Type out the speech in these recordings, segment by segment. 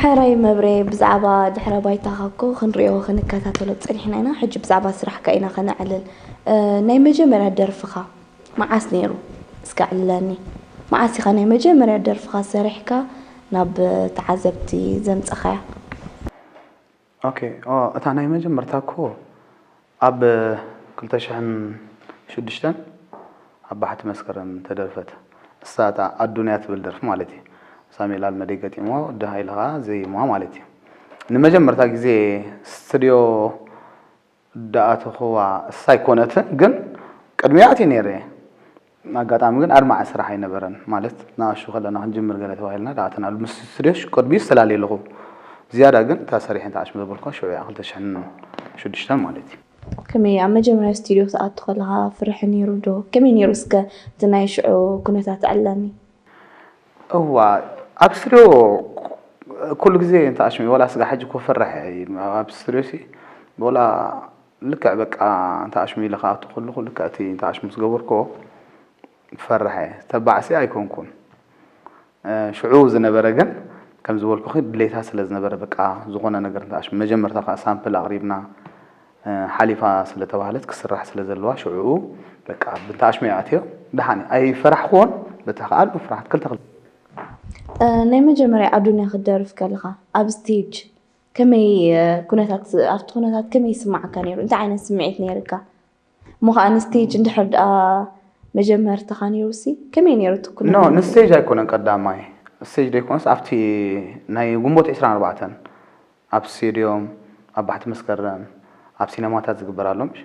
ሕራይ መብሬ፣ ብዛዕባ ድሕረ ባይታኻ እኮ ክንሪኦ ክንከታተሎ ጸኒሕና ኢና። ሕጂ ብዛዕባ ስራሕካ ኢና ከነዕልል። እ፣ ናይ መጀመርያ ደርፍኻ መዓስ ነይሩ? እስከ ዕልለኒ። መዓስ ኢኻ ናይ መጀመርያ ደርፍኻ ሰሪሕካ ናብ ተዓዘብቲ ዘምጸኻያ? ኦኬ፣ ኦ፣ እታ ናይ መጀመርታ እኮ ኣብ ክልተ ሽሕን ሽዱሽተን ኣብ ባሕቲ መስከረም ተደርፈት። እሳ እታ ኣዱንያ ትብል ደርፊ ማለት እዩ። ሳሙኤል ኣልመደይ ገጢሞ፣ ወዲ ሃይለ ኸዓ ዘይምዋ ማለት እዩ። ንመጀመርታ ግዜ ስቱድዮ ዳኣተኹዋ እሳ ኣይኮነትን፣ ግን ቅድሚያ ኣትየ ነይረ። ኣጋጣሚ ግን ኣድማዒ ስራሕ ኣይነበረን። ማለት ንኣሹ ከለና ክንጅምር ገለ ተባሂልና ዳኣተናሉ ምስ ስቱድዮ ቅድሚኡ ዝተላለየ ኣለኹ። ዝያዳ ግን እታ ሰሪሐ እንተ ኣሽሙ ዘበልኳ ሽዑ እያ፣ ክልተ ሽሕን ሽዱሽተን ማለት እዩ። ከመይ ኣብ መጀመርያ ስቱድዮ ክትኣቱ ከለኻ ፍርሒ ነይሩ ዶ? ከመይ ነይሩ እስከ እቲ ናይ ሽዑ ኩነታት ዕለኒ? እዋ፣ ኣብ ስቱድዮ ኩሉ ግዜ እንተ ኣሽሙ ወላ ስጋ ሕጂ እኮ ፈርሐ እየ። ኣብ ስቱድዮ ሲ ወላ ልክዕ በቃ እንተ ኣሽሙ ኢለ ክኣቱ ከለኹ ልክዕ እቲ እንተ ኣሽሙ ዝገበርኮ ፈርሐ። ተባዕሲ ኣይኮንኩን። እ፣ ሽዑ ዝነበረ ግን ከም ዝበልኩኺ ድሌታ ስለ ዝነበረ በቃ ዝኾነ ነገር እንተ ኣሽሙ መጀመርታ ከዓ ሳምፕል ኣቕሪብና፣ እ፣ ሓሊፋ ስለ ተባህለት ክስራሕ ስለ ዘለዋ ሽዑ በቃ ብንተ ኣሽሙ እየ ኣትዮ። ደሓን እየ። ኣይፈራሕኩዎን። በታ ከዓ ኣሉ ፍርሃት ክልተ ክልተ እ፣ ናይ መጀመርያ ኣዱንያ ክትደርፍ ከለኻ ኣብ ስቴጅ ከመይ፣ እ፣ ኩነታት፣ ኣብቲ ኩነታት ከመይ ይስማዓካ ነይሩ? እንታይ ዓይነት ስምዒት ነይርካ? እሞ ኸዓ ንስቴጅ እንድሕር ደኣ መጀመርትኻ ነይሩሲ ከመይ ነይሩ እቲ ኩነታት? ኖ፣ ንስቴጅ ኣይኮነን ቀዳማይ። ስቴጅ ዘይኮነስ ኣብቲ ናይ ግንቦት ዕስራን ኣርባዕተን ኣብ ስቴድዮም፣ ኣብ ባሕቲ መስከረም፣ ኣብ ሲነማታት ዝግበር ኣሎ ምሽ?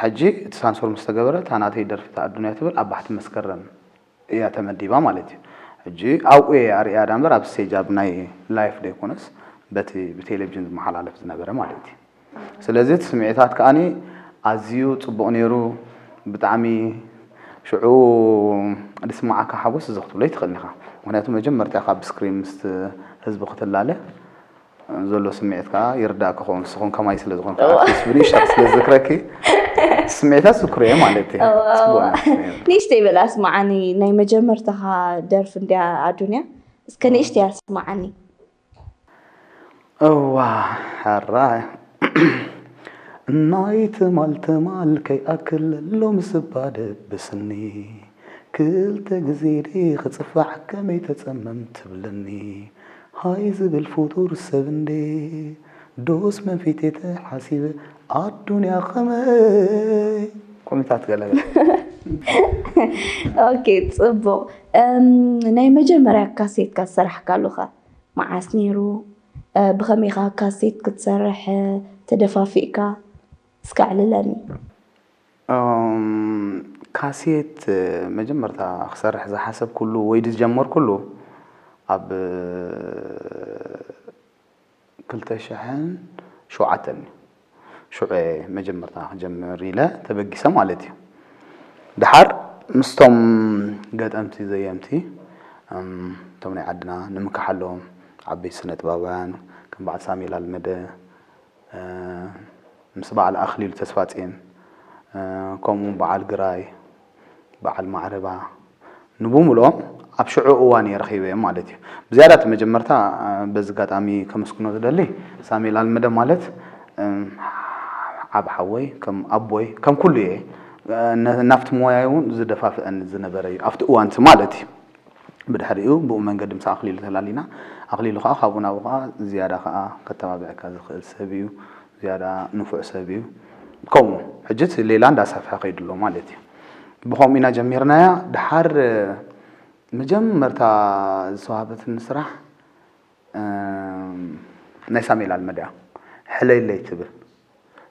ሕጂ እቲ ሳንሶር ምስ ተገበረ እታ ናተይ ደርፊ እታ ኣዱንያ ትብል ኣብ ባሕቲ መስከረም እያ ተመዲባ ማለት እዩ። ሕጂ ኣብኡ እየ ኣርእያ ዳ እምበር ኣብ ስቴጅ ኣብ ናይ ላይፍ ዘይኮነስ በቲ ብቴሌቪዥን ዝመሓላለፍ ዝነበረ ማለት እዩ። ስለዚ እቲ ስምዒታት ከዓኒ ኣዝዩ ጽቡቕ ነይሩ። ብጣዕሚ ሽዑ ዝስምዓካ ሓጎስ እዚ ክትብሎ ኣይትኽእልን ኢኻ። ምኽንያቱ መጀመርታ ኢኻ ኣብ ስክሪን ምስቲ ህዝቢ ክትላለ ዘሎ ስምዒት ከዓ ይርዳእ ክኸውን። ንስኹም ከማይ ስለ ዝኾንካ ኣርቲስት ብንእሽታ ስለ ዝዝክረኪ ስምዒታት ዝክርዮ ማለት እዩ። ንእሽተይ በል ኣስማዓኒ። ናይ መጀመርታኻ ደርፊ እንድያ ኣዱንያ፣ እስከ ንእሽተይ ኣስማዓኒ። እዋ፣ ሕራይ። እናይ ትማል ትማል ከይኣክል ሎምስ እባ ደብስኒ፣ ክልተ ግዜ ድየ ክጽፋዕ ከመይ ተጸመም ትብለኒ፣ ሃይ ዝብል ፍጡር ሰብ እንዴ፣ ዶስ መንፊት ተሓሲበ ኣዱንያ ከመይ። ኮሚታት ገለገለ። ኦኬ፣ ጽቡቕ። ናይ መጀመርያ ካሴትካ ዝሰራሕካሉ ከ መዓስ ነይሩ? ብኸመይ ኢኻ ካሴት ክትሰርሕ ተደፋፊእካ? እስከ ኣዕልለኒ። ካሴት መጀመርታ ክሰርሕ ዝሓሰብኩሉ ወይ ዝጀመርኩሉ ኣብ ክልተ ሽሕን ሸውዓተን እዩ። ሽዑ እየ መጀመርታ ክጀምር ኢለ ተበጊሰ ማለት እዩ። ደሓር ምስቶም ገጠምቲ ዘየምቲ እቶም ናይ ዓድና ንምክሓሎም ዓበይቲ ስነ ጥበባውያን ከም በዓል ሳሙኤል ኣልመደ፣ ምስ በዓል ኣኽሊሉ ተስፋጽዮን፣ ከምኡ በዓል ግራይ፣ በዓል ማዕረባ ንብምልኦም ኣብ ሽዑ እዋን እየ ረኺበዮም ማለት እዩ። ብዝያዳ እቲ መጀመርታ በዚ ኣጋጣሚ ከመስግኖ ዝደሊ ሳሙኤል ኣልመደ ማለት ዓብ ሓወይ ከም ኣቦይ ከም ኩሉ እየ ናብቲ ሞያይ እውን ዝደፋፍአኒ ዝነበረ እዩ ኣብቲ እዋንቲ ማለት እዩ። ብድሕሪኡ ብኡ መንገዲ ምስ ኣኽሊሉ ተላሊና ኣኽሊሉ ከዓ ካብኡ ናብኡ ከዓ ዝያዳ ከዓ ከተባብዐካ ዝኽእል ሰብ እዩ። ዝያዳ ንፉዕ ሰብ እዩ። ከምኡ ሕጂ እቲ ሌላ እንዳሰፍሐ ከይዱ ኣሎ ማለት እዩ። ብኸምኡ ኢና ጀሚርናያ። ደሓር መጀመርታ ዝተዋህበትኒ ስራሕ ናይ ሳሙኤል ኣልመዳ ሕለይለይ ትብል።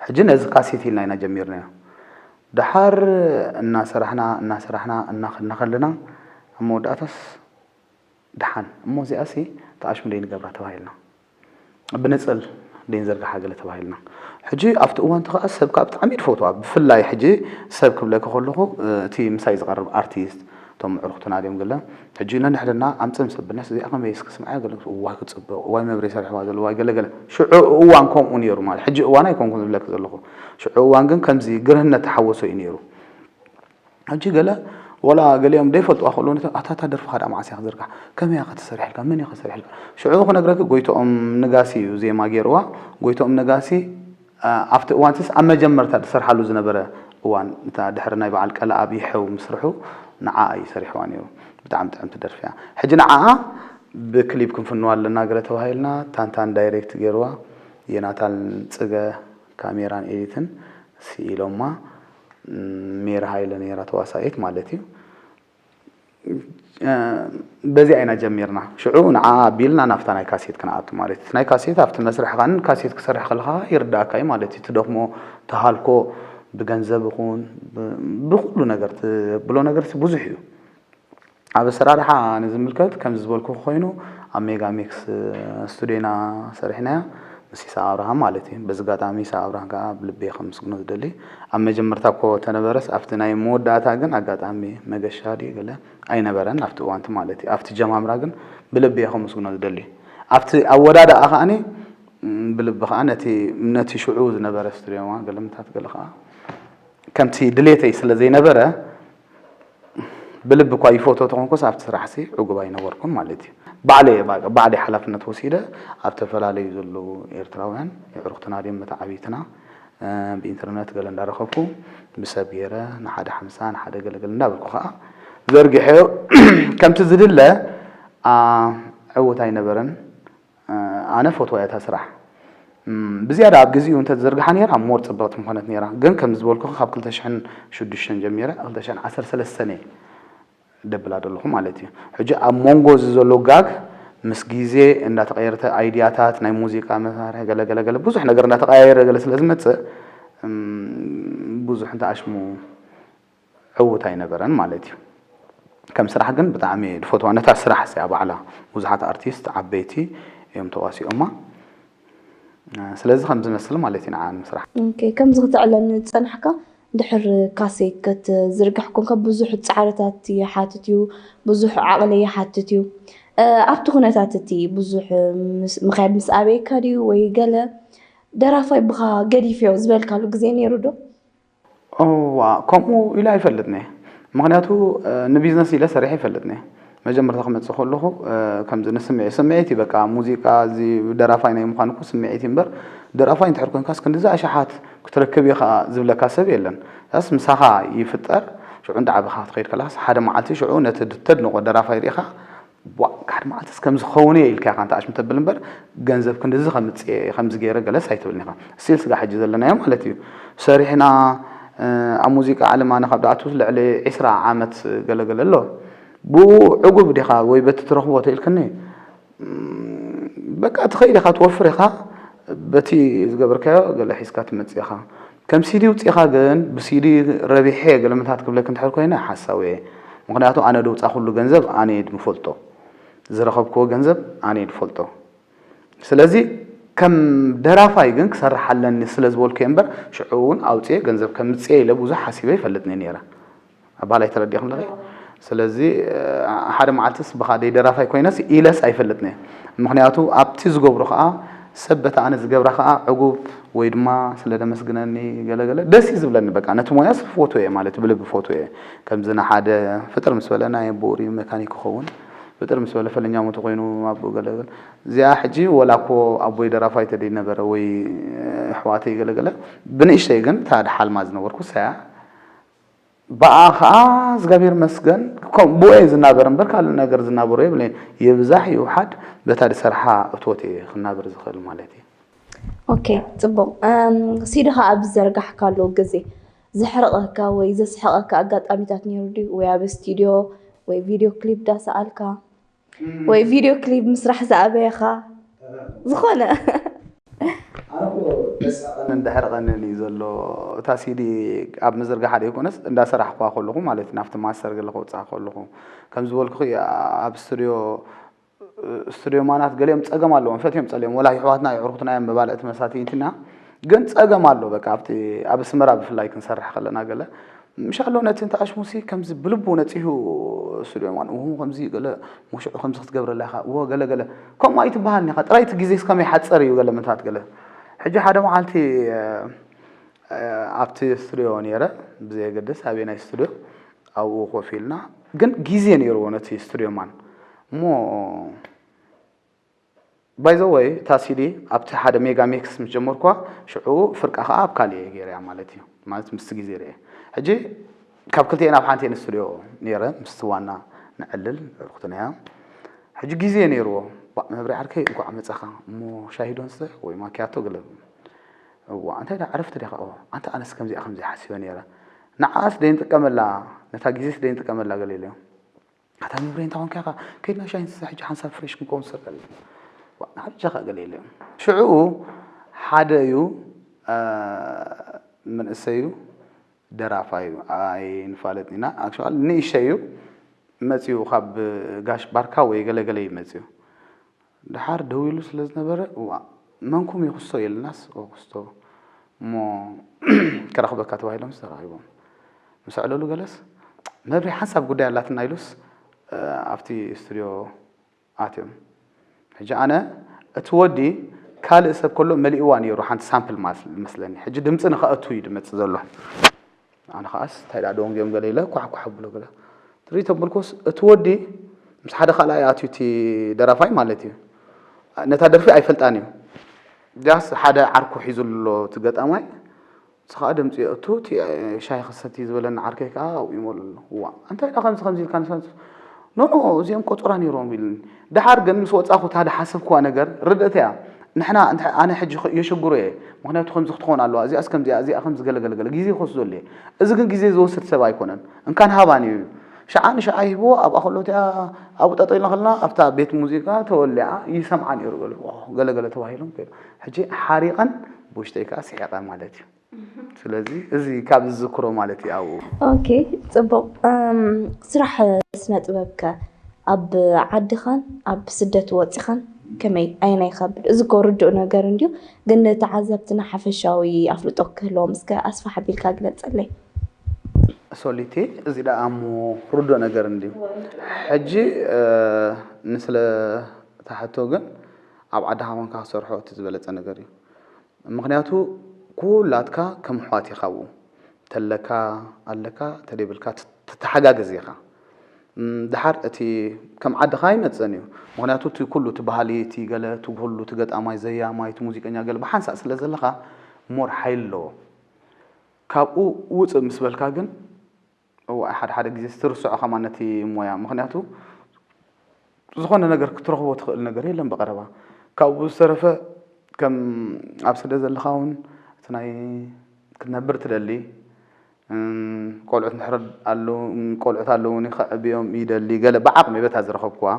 ሕጂ ነዚ ካሴት ኢልና ኢና ጀሚርናዮ። ደሓር እናሰራሕና እናሰራሕና እናኸድና ከለና ኣብ መወዳእታስ ደሓን እሞ እዚኣሲ ተኣሽሙ ደይ ንገብራ ተባሂልና ብንፅል ደይ ንዘርግሓ ገለ ተባሂልና። ሕጂ ኣብቲ እዋንቲ ከዓ ሰብ ከዓ ብጣዕሚ እዩ ዝፈትዋ። ብፍላይ ሕጂ ሰብ ክብለኪ ከለኹ እቲ ምሳይ ዝቐርብ ኣርቲስት እቶም ምዕርክቱና ድዮም ገለ ሕጂ ነንሕድና ኣምፅም ሰብነስ እዚኣ ከመይ እስኪ ስምዓያ ገለ እዋይ ክፅብቕ እዋይ መብሬ ሰሪሕዋ ዘለዋ ገለ ገለ ሽዑ እዋን ከምኡ ነይሩ ማለት ሕጂ እዋን ኣይኮንኩን ዝብለኪ ዘለኹ ሽዑ እዋን ግን ከምዚ ግርህነት ተሓወሶ እዩ ነይሩ። ሕጂ ገለ ወላ ገሊኦም ዘይፈልጥዋ ከለዉ፣ ነቲ፣ "ኣታ፣ እታ ደርፍኻ ደኣ መዓስ እያ ክዝርጋሕ? ከመይ እያ ከተሰሪሐልካ? መን እዩ ከሰሪሐልካ?" ሽዑ ክነግረኪ፣ ጎይትኦም ንጋሲ እዩ ዜማ ገይርዋ። ጎይትኦም ንጋሲ፣ ኣ፣ ኣብቲ እዋንትስ ኣብ መጀመርታ ዝሰርሓሉ ዝነበረ እዋን፣ እታ ድሕሪ ናይ በዓል ቀለኣብ ይሐው ምስርሑ፣ ንዓኣ እዩ ሰሪሕዋ ነይሩ። ብጣዕሚ ጥዕምቲ ደርፊ እያ። ሕጂ ንዓኣ ብክሊፕ ክንፍንዋ ኣለና ገለ ተባሂልና፣ ታንታን ዳይሬክት ገይርዋ፣ ዮናታን ጽገ ካሜራን ኤዲትን ስኢሎማ፣ ሜሪ ሃይለ ነይራ ተዋሳኢት ማለት እዩ። እ፣ በዚኣ ኢና ጀሚርና። ሽዑ ንዓ ኣቢልና ናብታ ናይ ካሴት ክንኣቱ ማለት እዩ። እቲ ናይ ካሴት ኣብቲ መስርሕ ኻን ካሴት ክሰርሕ ከለኻ ይርዳእካ እዩ ማለት እዩ። ትደኽሞ፣ ትሃልኮ፣ ብገንዘብ ይኹን ብ-፣ ብኹሉ ነገር ትብሎ ነገር ብዙሕ እዩ። ኣብ ኣሰራርሓ ንዝምልከት ከምዚ ዝበልኩ ኮይኑ ኣብ ሜጋ ሚክስ ስቱዲዮና ሰሪሕናያ ምስ ኢሳቅ ኣብርሃም ማለት እዩ። በዚ ኣጋጣሚ ኢሳቅ ኣብርሃም ከዓ ብልቢ እየ ከመስግኖ ዝደሊ። ኣብ መጀመርታ እኮ ተነበረስ ኣብቲ ናይ መወዳእታ ግን ኣጋጣሚ መገሻ ድዩ ገለ ኣይነበረን ኣብቲ እዋንቲ ማለት እዩ። ኣብቲ ጀማምራ ግን ብልቢ እየ ከመስግኖ ዝደሊ። ኣብቲ ኣወዳድኣ ከዓኒ፣ ም፣ ብልቢ ከዓ ነቲ፣ ነቲ ሽዑ ዝነበረ ስቱዲዮና ገለምታት ገለ ከዓ ከምቲ ድሌተይ ስለ ዘይነበረ ብልቢ እኳ ይፈትዎ ተኾንኩስ ኣብቲ ስራሕሲ ዕጉብ ኣይነበርኩን ማለት እዩ። ባዕለይ እየ፣ ባዕ-፣ ባዕለይ ሓላፍነት ወሲደ ኣብ ተፈላለዩ ዘለዉ ኤርትራውያን የዕሩኽትና ድዮም መተዓብይትና፣ እ፣ ብኢንተርነት ገለ እንዳረኸብኩ ብሰብ ገይረ ንሓደ ሓምሳ ንሓደ ገለገለ እንዳበልኩ ከዓ ዘርጊሐዮ። ከምቲ ዝድለ፣ ኣ፣ ዕዉት ኣይነበረን። እ፣ ኣነ ፈትዋ እያ እታ ስራሕ። እም፣ ብዝያዳ ኣብ ግዜኡ እንተ ዝዝርግሓ ነይራ፣ ሞር ጽብቕቲ ምኾነት ነይራ። ግን ከም ዝበልኩኺ ካብ ክልተ ሽሕን ሽዱሽተን ጀሚረ፣ ክልተ ሽሕን ዓሰርተ ሰለስተን እየ ደብላ ዘለኹ ማለት እዩ። ሕጂ ኣብ መንጎ እዚ ዘሎ ጋግ ምስ ግዜ እንዳተቐየረ፣ ኣይድያታት፣ ናይ ሙዚቃ መሳርሒ፣ ገለ ገለ ገለ ብዙሕ ነገር እንዳተቐያየረ ገለ ስለ ዝመጽእ፣ እም፣ ብዙሕ እንተ ኣሽሙ ዕዉት ኣይነበረን ማለት እዩ። ከም ስራሕ ግን ብጣዕሚ እየ ዝፈትዋ። ነታ ስራሕ እዚኣ ባዕላ ብዙሓት ኣርቲስት ዓበይቲ እዮም ተዋሲኦማ። ስለዚ ከም ዝመስል ማለት እዩ ንዓ ንምስራሕ። ኦኬ፣ ከምዚ ክተዕለኒ ዝጸናሕካ፣ ድሕር ካሴት ክትዝርግሕ ኮንካ ብዙሕ ጻዕርታት ይሓትት እዩ፣ ብዙሕ ዓቕሊ ይሓትት እዩ። እ፣ ኣብቲ ኩነታት እቲ ብዙሕ ምስ-፣ ምኽያድ ምስ ኣበየካ ድዩ ወይ ገለ ደራፋይ ብኻ ገዲፈዮ ዝበልካሉ ግዜ ነይሩ ዶ? እዋ፣ ከምኡ ኢለ ኣይፈልጥን እየ። ምኽንያቱ፣ እ፣ ንቢዝነስ ኢለ ሰሪሐ ኣይፈልጥን እየ። መጀመርታ ክመጽእ ከለኹ፣ እ፣ ከምዚ ንስምዒ-፣ ስምዒት እዩ በቃ። ሙዚቃ እዚ ደራፋይ ናይ ምዃን እኮ ስምዒት እዩ እምበር፣ ደራፋይ እንድሕር ኮንካስ ክንድዚ ኣሽሓት ክትረክብ ኢኻ ዝብለካ ሰብ የለን። ያስ ምሳኻ ይፍጠር፣ ሽዑ እንዳዓበኻ ክትኸይድ ከለኻስ ሓደ መዓልቲ ሽዑ ነቲ እተድንቖ ደራፋይ ርኢኻ፣ "ዋእ፣ ሓደ መዓልትስ ከምዚ ክኸውን እየ" ኢልካ ኢኻ እንተ ኣሽሙ ተብል እምበር፣ ገንዘብ ክንድዚ ከምጽእ እየ፣ ከምዚ ገይረ ገለስ ኣይትብልን ኢኻ። ስቲል ስጋ ሕጂ ዘለናዮ ማለት እዩ። ሰሪሕና፣ እ፣ ኣብ ሙዚቃ ዓለም ኣነ ካብ ዝኣቱ ልዕሊ ዒስራ ዓመት ገለገለ ኣሎ። ብኡ ዕጉብ ዲኻ ወይ በቲ ትረኽቦ ተኢልክኒ? እም፣ በቃ ትኸይድ ኢኻ፣ ትወፍር ኢኻ። በቲ ዝገበርካዮ ገለ ሒዝካ ትመጽእ ኢኻ። ከም ሲዲ ውጺእኻ ግን፣ ብሲዲ ረቢሐ ገለመታት ክብለክ እንድሕር ኮይነ ሓሳዊ እየ። ምኽንያቱ ኣነ ደውጻኹሉ ገንዘብ ኣነ እየ ዝፈልጦ። ዝረኸብክዎ ገንዘብ ኣነ እየ ዝፈልጦ። ስለዚ ከም ደራፋይ ግን ክሰርሕ ኣለኒ ስለ ዝበልኩ እየ እምበር፣ ሽዑ እውን ኣውጽኤ ገንዘብ ከምጽኤ ኢለ ብዙሕ ሓሲበ ኣይፈልጥን እየ ነይረ። ኣባላይ ተረዲእኩም ኣለኺ? ስለዚ፣ እ፣ ሓደ መዓልትስ ብኻደይ ደራፋይ ኮይነስ ኢለስ ኣይፈልጥን እየ። ምኽንያቱ ኣብቲ ዝገብሮ ኸኣ ሰብ በቲ ኣነ ዝገብራ ኸኣ ዕጉብ ወይ ድማ ስለ ደመስግነኒ ገለገለ ደስ እዩ ዝብለኒ። በቃ ነቲ ሞያስ ፈትዎ እየ ማለት ብልቢ ፈትዎ እየ። ከምዚ ንሓደ ፍጥር ምስ በለ ናይ ኣቦኡ ርዩ መካኒክ ክኸውን፣ ፍጥር ምስ በለ ፈለኛ ሞቶ ኮይኑ ኣብኡ ገለገለ። እዚኣ ሕጂ ወላ እኮ ኣቦይ ደራፋይ ተደይ ነበረ ወይ ኣሕዋተይ ገለገለ፣ ብንእሽተይ ግን እታ ድሓልማ ዝነበርኩ እሳ እያ። ብኣ ኸዓ እግዚኣብሔር መስገን፣ ከም-፣ ብኡ እየ ዝናበር እምበር ካልእ ነገር ዝናበሮ የብለይን። ይብዛሕ ይውሓድ በታ ዝሰርሓ እቶት እየ ክናበር ዝኽእል ማለት እየ። ኦኬ፣ ጽቡቕ። እም፣ ሲዲ ኸዓ ኣብ ዝዘርጋሕካሉ ግዜ ዘሕርቐካ ወይ ዘስሕቐካ ኣጋጣሚታት ነይሩ ድዩ? ወይ ኣብ ስቱድዮ ወይ ቪድዮ ክሊፕ ዳሰኣልካ? እም። ወይ ቪድዮ ክሊፕ ምስራሕ ዝኣበየኻ? ዝኾነ። ኣነ እኮ ደሳቐንን ደሕርቐንን እዩ ዘሎ። እታ ሲዲ ኣብ ምዝርጋሓ ደይኮነስ፣ እንዳሰራሕኩዋ ከለኹ ማለት እዩ፣ ናብቲ ማስተር ገለ ከውጽኣ ከለኹ። ከም ዝበልኩኺ፣ ኣብ ስቱድዮ፣ ስቱድዮ ማናት ገሊኦም ጸገም ኣለዎም፣ ፈትዮም ጸልዮም፣ ወላ የሕዋትና የዕሩኽትና እዮም መባልዕቲ መሳትይንትና፣ ግን ጸገም ኣሎ። በቃ፣ ኣብቲ፣ ኣብ ኣስመራ ብፍላይ ክንሰርሕ ከለና ገለ፣ ምሻሎ ነቲ እንተ ኣሽሙሲ ከምዚ ብልቡ ነጺሁ ስቱድዮ ማን፣ እሁ፣ ከምዚ ገለ፣ ሙሽዑ ከምዚ ክትገብረላ ኢኻ፣ እዎ፣ ገለ፣ ገለ። ከምኡ ኣይትበሃልን ኢኻ፣ ጥራይ እቲ ግዜስ ከመይ ሓጸር እዩ፣ ገለ ምንታት ገለ። ሕጂ ሓደ መዓልቲ፣ እ፣ እ፣ ኣብቲ ስቱድዮ ነይረ፣ ብዘየገድስ ኣበየናይ ስቱድዮ፣ ኣብኡ ኮፍ ኢልና ግን ግዜ ነይርዎ ነቲ ስቱድዮ ማን እሞ by the way እታ ሲዲ ኣብቲ ሓደ ሜጋ ሚክስ ምስ ጀመርኳ ሽዑ ፍርቃ ከዓ ኣብ ካሊእ እየ ገይረያ ማለት እዩ። ማለት ምስቲ ግዜ ርየ ሕጂ ካብ ክልቲኤን ኣብ ሓንቲ እየን ስቱድዮ ነይረ ምስቲ ዋና ንዕልል ዕርክትና እያ። ሕጂ ግዜ ነይርዎ። ባ መብሪ ዓርከይ እንኳዕ መጻኻ እሞ ሻሂ ዶ ንስተ ወይ ማኪያቶ ገለ። እዋ እንታይ ዳ ዕረፍቲ ዲኻ? ኦ ኣንተ ኣነስ ከምዚኣ ከምዚኣ ሓሲበ ነይረ። ንዓኣስ ደይንጥቀመላ ነታ ግዜስ ደይንጥቀመላ ገለ ኢለዮም። ኣታ መብሪ እንታይ ኮንካ ኢኻ? ከይድና ሻሂ ንስተ ሕጂ ሓንሳብ ፍሬሽ ክንከውን ንስተ ገለ። ዋ ንዓብ ጃኻ ገለ ኢለዮም። ሽዑኡ ሓደ እዩ መንእሰይ እዩ ደራፋይ እዩ ኣይንፋለጥ ኢና። ኣክቹዋሊ ንእሽተይ እዩ መጺኡ ካብ ጋሽ ባርካ ወይ ገለገለ እዩ መጺኡ። ድሓር ደው ኢሉ ስለ ዝነበረ እዋ መንኩም እዩ ክስቶ የልናስ ክስቶ እሞ ክረኽበካ ተባሂሎም ዝተራኺቦም ምስ ኣዕለሉ ገለስ መብሪ ሓንሳብ ጉዳይ ኣላትና ኢሉስ ኣብቲ ስቱድዮ ኣትዮም። ሕጂ ኣነ እቲ ወዲ ካልእ ሰብ ከሎ መሊእዋ ነይሩ ሓንቲ ሳምፕል መስለኒ። ሕጂ ድምፂ ንኸእቱ እዩ ድመፅእ ዘሎ። ኣነ ከዓስ እንታይ ደኣ ደንጉዮም ገለ ኢለ ኳሕኳሕ ኣብሎ ገለ ትርኢ ተብልኩስ እቲ ወዲ ምስ ሓደ ካልኣይ ኣትዩ እቲ ደራፋይ ማለት እዩ። ነታ ደርፊ ኣይፈልጣን እዩ። ዳስ ሓደ ዓርኩ ሒዙ ኣሎ እቲ ገጣማይ። ንሱ ከዓ ደምፂ የእቱ እቲ ሻሂ ክሰቲ ዝበለኒ ዓርከይ ከዓ ኣብኡ ይመሉ ኣሎ። እዋ እንታይ ደኣ ከምዚ ከምዚ ኢልካ ንሳ ኖ እዚኦም ቆፅራ ነይሮም ኢሉኒ። ደሓር ግን ምስ ወፃኹ እታ ዝሓሰብክዋ ነገር ርድእቲ እያ። ንሕና ኣነ ሕጂ የሸግሮ እየ ምክንያቱ ከምዚ ክትኾን ኣለዋ እዚኣስ ከምዚኣ እዚኣ ከምዚ ገለገለገለ ግዜ ክወስዶ ኣለ። እዚ ግን ግዜ ዝወስድ ሰብ ኣይኮነን። እንካን ሃባን እዩ። ሸዓ ንሸዓ ይህብዎ ኣብኣ ከሎ እቲኣ ኣብኡ ጠጠው ኢልና ከለና ኣብታ ቤት ሙዚቃ ተወሊዓ ይሰምዓ ነይሩ ገለ ገለገለ ተባሂሎም ከይዱ። ሕጂ ሓሪቐን ብውሽጠይ ከዓ ስሒቐ ማለት እዩ። ስለዚ እዚ ካብ ዝዝክሮ ማለት እዩ ኣብኡ። ኦኬ ጽቡቕ። ስራሕ ስነ ጥበብከ ኣብ ዓድኻን ኣብ ስደት ወጺኻን ከመይ ኣየናይ ይኸብድ? እዚ እኮ ርዱእ ነገር እንድዩ፣ ግን ንተዓዘብትና ሓፈሻዊ ኣፍልጦ ክህልዎም እስከ ኣስፍሕ ኣቢልካ ግለጸለይ። ሶሊቲ እዚ ደኣ እሞ ርዱእ ነገር እንድዩ። ሕጂ ንስለ ተሓቶ ግን ኣብ ዓድኻ ኮንካ ክሰርሖ እቲ ዝበለጸ ነገር እዩ። ምኽንያቱ ኩላትካ ከም ኣሕዋት ኢኻ ኣብኡ። ተለካ ኣለካ ተደይብልካ ትተሓጋገዝ ኢኻ። ድሓር እቲ ከም ዓድኻ ኣይመጽእን እዩ። ምኽንያቱ እቲ ኩሉ እቲ ባህሊ እቲ ገለ እቲ ኩሉ እቲ ገጣማይ ዘያማይ እቲ ሙዚቀኛ ገለ ብሓንሳእ ስለ ዘለኻ ሞር ሓይሊ ኣለዎ። ካብኡ ውጽእ ምስ በልካ ግን እዋእ ሓደ ሓደ ግዜ ትርስዖ ከማን ነቲ ሞያ ምኽንያቱ ዝኾነ ነገር ክትረኽቦ ትኽእል ነገር የለን ብቐረባ። ካብኡ ዝተረፈ ከም ኣብ ስደት ዘለኻ እውን እቲ ናይ ክትነብር ትደሊ ቆልዑት እንድሕር ኣለዉ ቆልዑት ኣለዉኒ ከዕብዮም ይደሊ ገለ ብዓቕመይ በታ ዝረኸብክዋ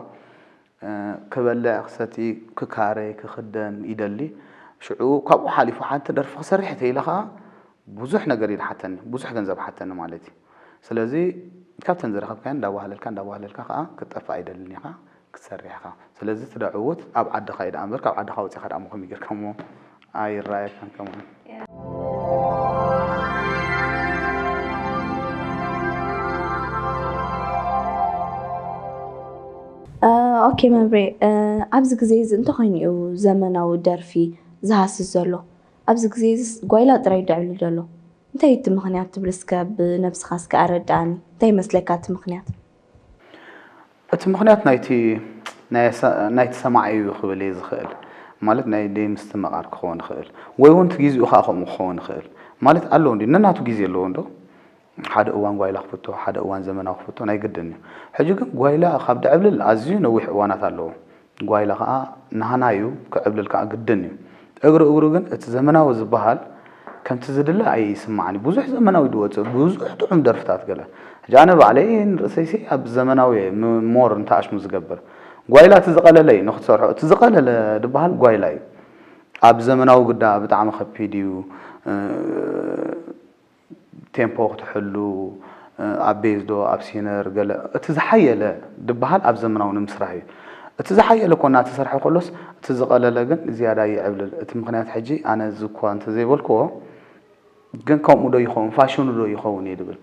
ክበልዕ ክሰቲ ክካረ ክኽደን ይደሊ። ሽዑ ካብኡ ሓሊፉ ሓንቲ ደርፊ ክሰርሕ ተይለ ከዓ ብዙሕ ነገር እዩ ዝሓተኒ፣ ብዙሕ ገንዘብ ሓተኒ ማለት እዩ። ስለዚ ካብተን ዝረኸብካየን እንዳዋህለልካ እንዳዋህለልካ ከዓ ክትጠፍእ ኣይደልን ኢኻ ክትሰርሕ ኢኻ። ስለዚ እቲ ዕውት ኣብ ዓድኻ እዩ ደኣ እምበር ካብ ዓድኻ ወፂኻ ደኣ እሞ ከመይ ጌርካ እሞ ኣይረኣየካን ከማን። ኦኬ መብሬ፣ ኣብዚ ግዜ እዚ እንተኾይኑ እዩ ዘመናዊ ደርፊ ዝሃስስ ዘሎ? ኣብዚ ግዜ እዚስ ጓይላ ጥራይ ድዕብልል ዘሎ? እንታይ እዩ እቲ ምኽንያት ትብል እስከ ብነብስኻ እስከ ኣረድኣኒ። እንታይ ይመስለካ እቲ ምኽንያት? እቲ ምኽንያት ናይቲ ናይቲ ሰማዒ እዩ ክብል እየ ዝኽእል። ማለት ናይ ደይ ምስትምቓር ክኸውን ይኽእል ወይ እውን እቲ ግዜኡ ከዓ ከምኡ ክኸውን ይኽእል። ማለት ኣለዎ እንዲ ነናቱ ግዜ ኣለዎ እንዶ ሓደ እዋን ጓይላ ክፍቶ ሓደ እዋን ዘመናዊ ክፍቶ ናይ ግድን እዩ። ሕጂ ግን ጓይላ ካብ ድዕብልል ኣዝዩ ነዊሕ እዋናት ኣለዎ። ጓይላ ከዓ ናህና እዩ ክዕብልል ከዓ ግድን እዩ። እግሪ እግሩ ግን እቲ ዘመናዊ ዝበሃል ከምቲ ዝድለ ኣይስማዕን እዩ። ብዙሕ ዘመናዊ ድወፅእ ብዙሕ ጥዑም ደርፍታት ገለ ሕጂ ኣነ ባዕለይ ንርእሰይሲ ኣብ ዘመናዊ እየ ሞር እንተኣሽሙ ዝገብር። ጓይላ እቲ ዝቐለለ እዩ ንክትሰርሖ እቲ ዝቐለለ ዝበሃል ጓይላ እዩ። ኣብ ዘመናዊ ግዳ ብጣዕሚ ከቢድ እዩ። ቴምፖ ክትሕሉ ኣብ ቤዝ ዶ ኣብ ሲነር ገለ እቲ ዝሓየለ ድበሃል ኣብ ዘመናዊ ንምስራሕ እዩ። እቲ ዝሓየለ ኮና ተሰርሐ ከሎስ እቲ ዝቐለለ ግን ዝያዳ ይዕብልል። እቲ ምኽንያት ሕጂ ኣነ እዚ እኳ እንተዘይበልክዎ ግን ከምኡ ዶ ይኸውን ፋሽኑ ዶ ይኸውን እየ ድብል።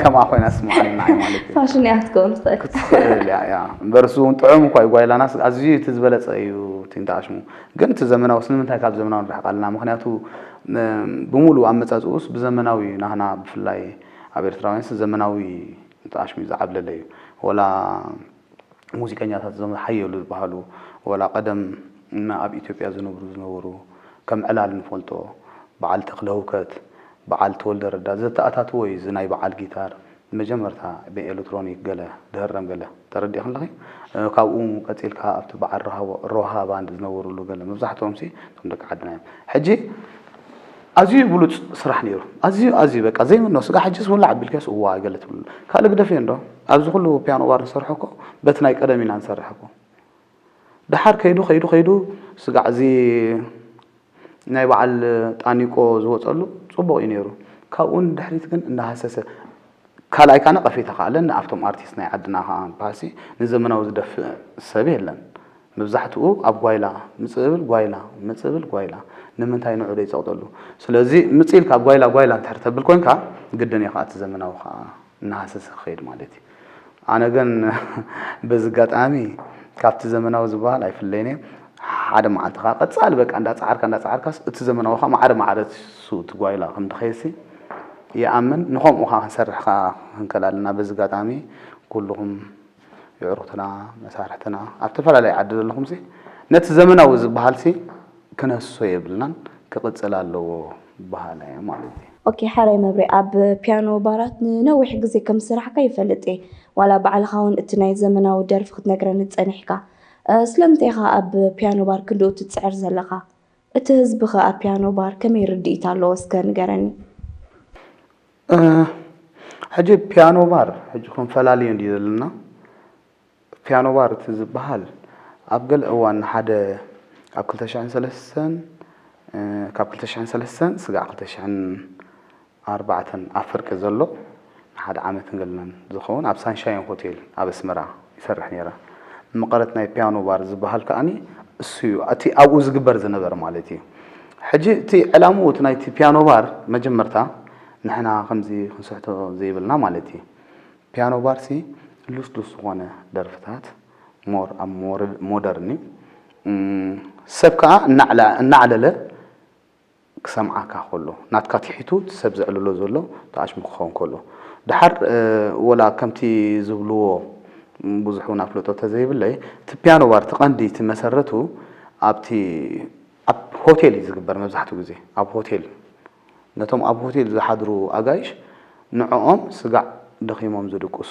ከምኣ ኮይና ስምዓኒ ንዓይ ማለት እዩ። ፋሽን እያ ክትከውን ትኽእል። ክትኽእል እያ እያ እምበር እሱ እውን ጥዑም እኳ እዩ ጓይላናስ ኣዝዩ እቲ ዝበለፀ እዩ እቲ እንተኣሽሙ። ግን እቲ ዘመናውስ ንምንታይ ካብ ዘመናዊ ንርሕቕ ኣለና? ምኽንያቱ ብሙሉእ ኣመፃፅኡስ ብዘመናዊ እዩ ናህና ብፍላይ ኣብ ኤርትራውያንስ ዘመናዊ ተኣሽሙ ዝዓብለለ እዩ። ወላ ሙዚቀኛታት እዞም ዝሓየሉ ዝበሃሉ፣ ወላ ቀደም ኣብ ኢትዮጵያ ዝነብሩ ዝነበሩ፣ ከም ዕላል ንፈልጦ፣ በዓል ተኽለ ህውከት፣ በዓል ተወልደ ረዳ ዘተኣታትዎ እዩ። እዚ ናይ በዓል ጊታር መጀመርታ ብኤሌክትሮኒክ ገለ ድህረም ገለ ተረዲእኽን ኣለኺ። እ፣ ካብኡ ቀጺልካ ኣብቲ በዓል ሮሃ-፣ ሮሃ ባንድ ዝነበሩሉ ገለ መብዛሕትኦም ሲ እቶም ደቂ ዓድና እዮም። ሕጂ ኣዝዩ ብሉጽ ስራሕ ነይሩ። ኣዝዩ፣ ኣዝዩ በቃ ዘይምኖ ስጋ ሕጂ ዝውላዕ ኣቢልካስ እዋ ገለ ትብሉ። ካልእ ግደፍዮ እንዶ ኣብዚ ኩሉ ፒያኖ ባር ንሰርሖ እኮ በቲ ናይ ቀደም ኢና ንሰርሕ እኮ። ደሓር ከይዱ፣ ከይዱ፣ ከይዱ ስጋዕ እዚ ናይ በዓል ጣኒቆ ዝወጸሉ ጽቡቕ እዩ ነይሩ። ካብኡ ንድሕሪት ግን እንዳሃሰሰ ካልኣይ ካነ ቀፌታ ከኣ ኣለኒ ኣብቶም ኣርቲስት ናይ ዓድና ከኣ በሃሲ ንዘመናዊ ዝደፍእ ሰብ የለን። መብዛሕትኡ ኣብ ጓይላ ምጽእ ዝብል ጓይላ ምጽእ ዝብል ጓይላ ንምንታይ ንዑ ዶ ይጸቕጠሉ? ስለዚ ምጽእ ኢልካ ጓይላ ጓይላ እንድሕር ተብል ኮንካ ግድን እዩ ከኣ እቲ ዘመናዊ ከኣ እናሃሰሰ ክኸይድ ማለት እዩ። ኣነ ግን በዚ ኣጋጣሚ ካብቲ ዘመናዊ ዝበሃል ኣይፍለይን እየ። ሓደ መዓልቲ ከኣ ቀጻሊ በቃ እንዳጸዓርካ እንዳጸዓርካስ እቲ ዘመናዊ ከኣ ማዕረ ማዕረ እሱ እቲ ጓይላ ከም ድኸይሲ ይኣምን። ንኸምኡ ከኣ ክንሰርሕ ከኣ ክንክእል ኣለና። በዚ ኣጋጣሚ ኩልኹም የዕሩኽትና፣ መሳርሕትና ኣብ ተፈላለየ ዓዲ ዘለኹምሲ ነቲ ዘመናዊ ዝበሃልሲ ክነሶ የብልናን፣ ክቕጽል ኣለዎ በሃላይ እየ ማለት እዩ። ኦኬ፣ ሕራይ መብሬ፣ ኣብ ፒያኖ ባራት ንነዊሕ ግዜ ከም ዝሰራሕካ ይፈልጥ እየ። ዋላ ባዕልኻ እውን እቲ ናይ ዘመናዊ ደርፊ ክትነግረኒ ጸኒሕካ። እ፣ ስለምንታይ ኢኻ ኣብ ፒያኖ ባር ክንድኡ ትጽዕር ዘለኻ? እቲ ህዝቢ ኸ ኣብ ፒያኖ ባር ከመይ ርድኢት ኣለዎ? እስከ ንገረኒ። እ፣ ሕጂ ፒያኖ ባር፣ ሕጂ ክንፈላልዮ እንድዩ ዘለና። ፒያኖ ባር እቲ ዝበሃል፣ ኣብ ገለ እዋን ንሓደ፣ ኣብ ክልተ ሽሕን ሰለስተን፣ እ፣ ካብ ክልተ ሽሕን ሰለስተን ስጋዕ ክልተ ሽሕን ኣርባዕተን ኣብ ፍርቂ ዘሎ ንሓደ ዓመትን ገለን ዝኸውን ኣብ ሳንሻይን ሆቴል ኣብ ኣስመራ ይሰርሕ ነይረ። መቐረት ናይ ፒያኖ ባር ዝበሃል ከኣኒ እሱ እዩ፣ እቲ ኣብኡ ዝግበር ዝነበረ ማለት እዩ። ሕጂ እቲ ዕላምኡ እቲ ናይቲ ፒያኖ ባር መጀመርታ ንሕና ከምዚ ክንስሕቶ ዘይብልና ማለት እዩ። ፒያኖ ባርሲ ልስሉስ ዝኾነ ደርፍታት ሞር ኣብ ሞር-፣ ሞደርን እዩ። እም፣ ሰብ ከኣ እናዕለ-፣ እናዕለለ ክሰምዓካ ከሎ፣ ናትካ ትሒቱ እቲ ሰብ ዘዕልሎ ዘሎ ተኣሽሙ ክኸውን ከሎ። ደሓር፣ እ፣ ወላ ከምቲ ዝብልዎ፣ እም፣ ብዙሕ እውን ኣፍልጦ ተዘይብለይ፣ እቲ ፒያኖ ባር እቲ ቀንዲ እቲ መሰረቱ ኣብቲ፣ ኣብ ሆቴል እዩ ዝግበር መብዛሕትኡ ግዜ። ኣብ ሆቴል ነቶም ኣብ ሆቴል ዝሓድሩ ኣጋይሽ ንዕኦም ስጋዕ ደኺሞም ዝድቅሱ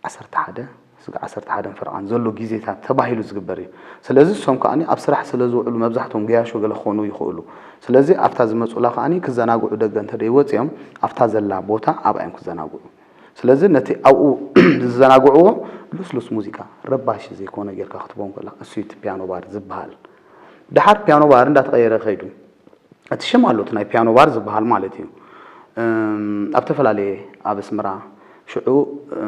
ዓሰርተ ሓደ፣ ስጋዕ ዓሰርተ ሓደን ፈረቓን ዘሎ ግዜታት ተባሂሉ ዝግበር እዩ። ስለዚ እሶም ከኣኒ ኣብ ስራሕ ስለ ዝውዕሉ መብዛሕትኦም ገያሾ ገለ ክኾኑ ይኽእሉ። ስለዚ ኣብታ ዝመጹላ ከኣኒ ክዘናግዑ ደገ እንተ ደይወጽዮም ኣብታ ዘላ ቦታ ኣብኣ እዮም ክዘናግዑ። ስለዚ ነቲ ኣብኡ ዝዘናግዕዎ ልስሉስ ሙዚቃ ረባሺ ዘይኮነ ጌርካ ክትቦም ከላ እሱ እዩ እቲ ፒያኖ ባር ዝበሃል። ደሓር ፒያኖ ባር እንዳተቐየረ ከይዱ። እቲ ሽም ኣሎ፣ እቲ ናይ ፒያኖ ባር ዝበሃል ማለት እዩ። እም፣ ኣብ ተፈላለየ፣ ኣብ ኣስመራ ሽዑ፣ እ፣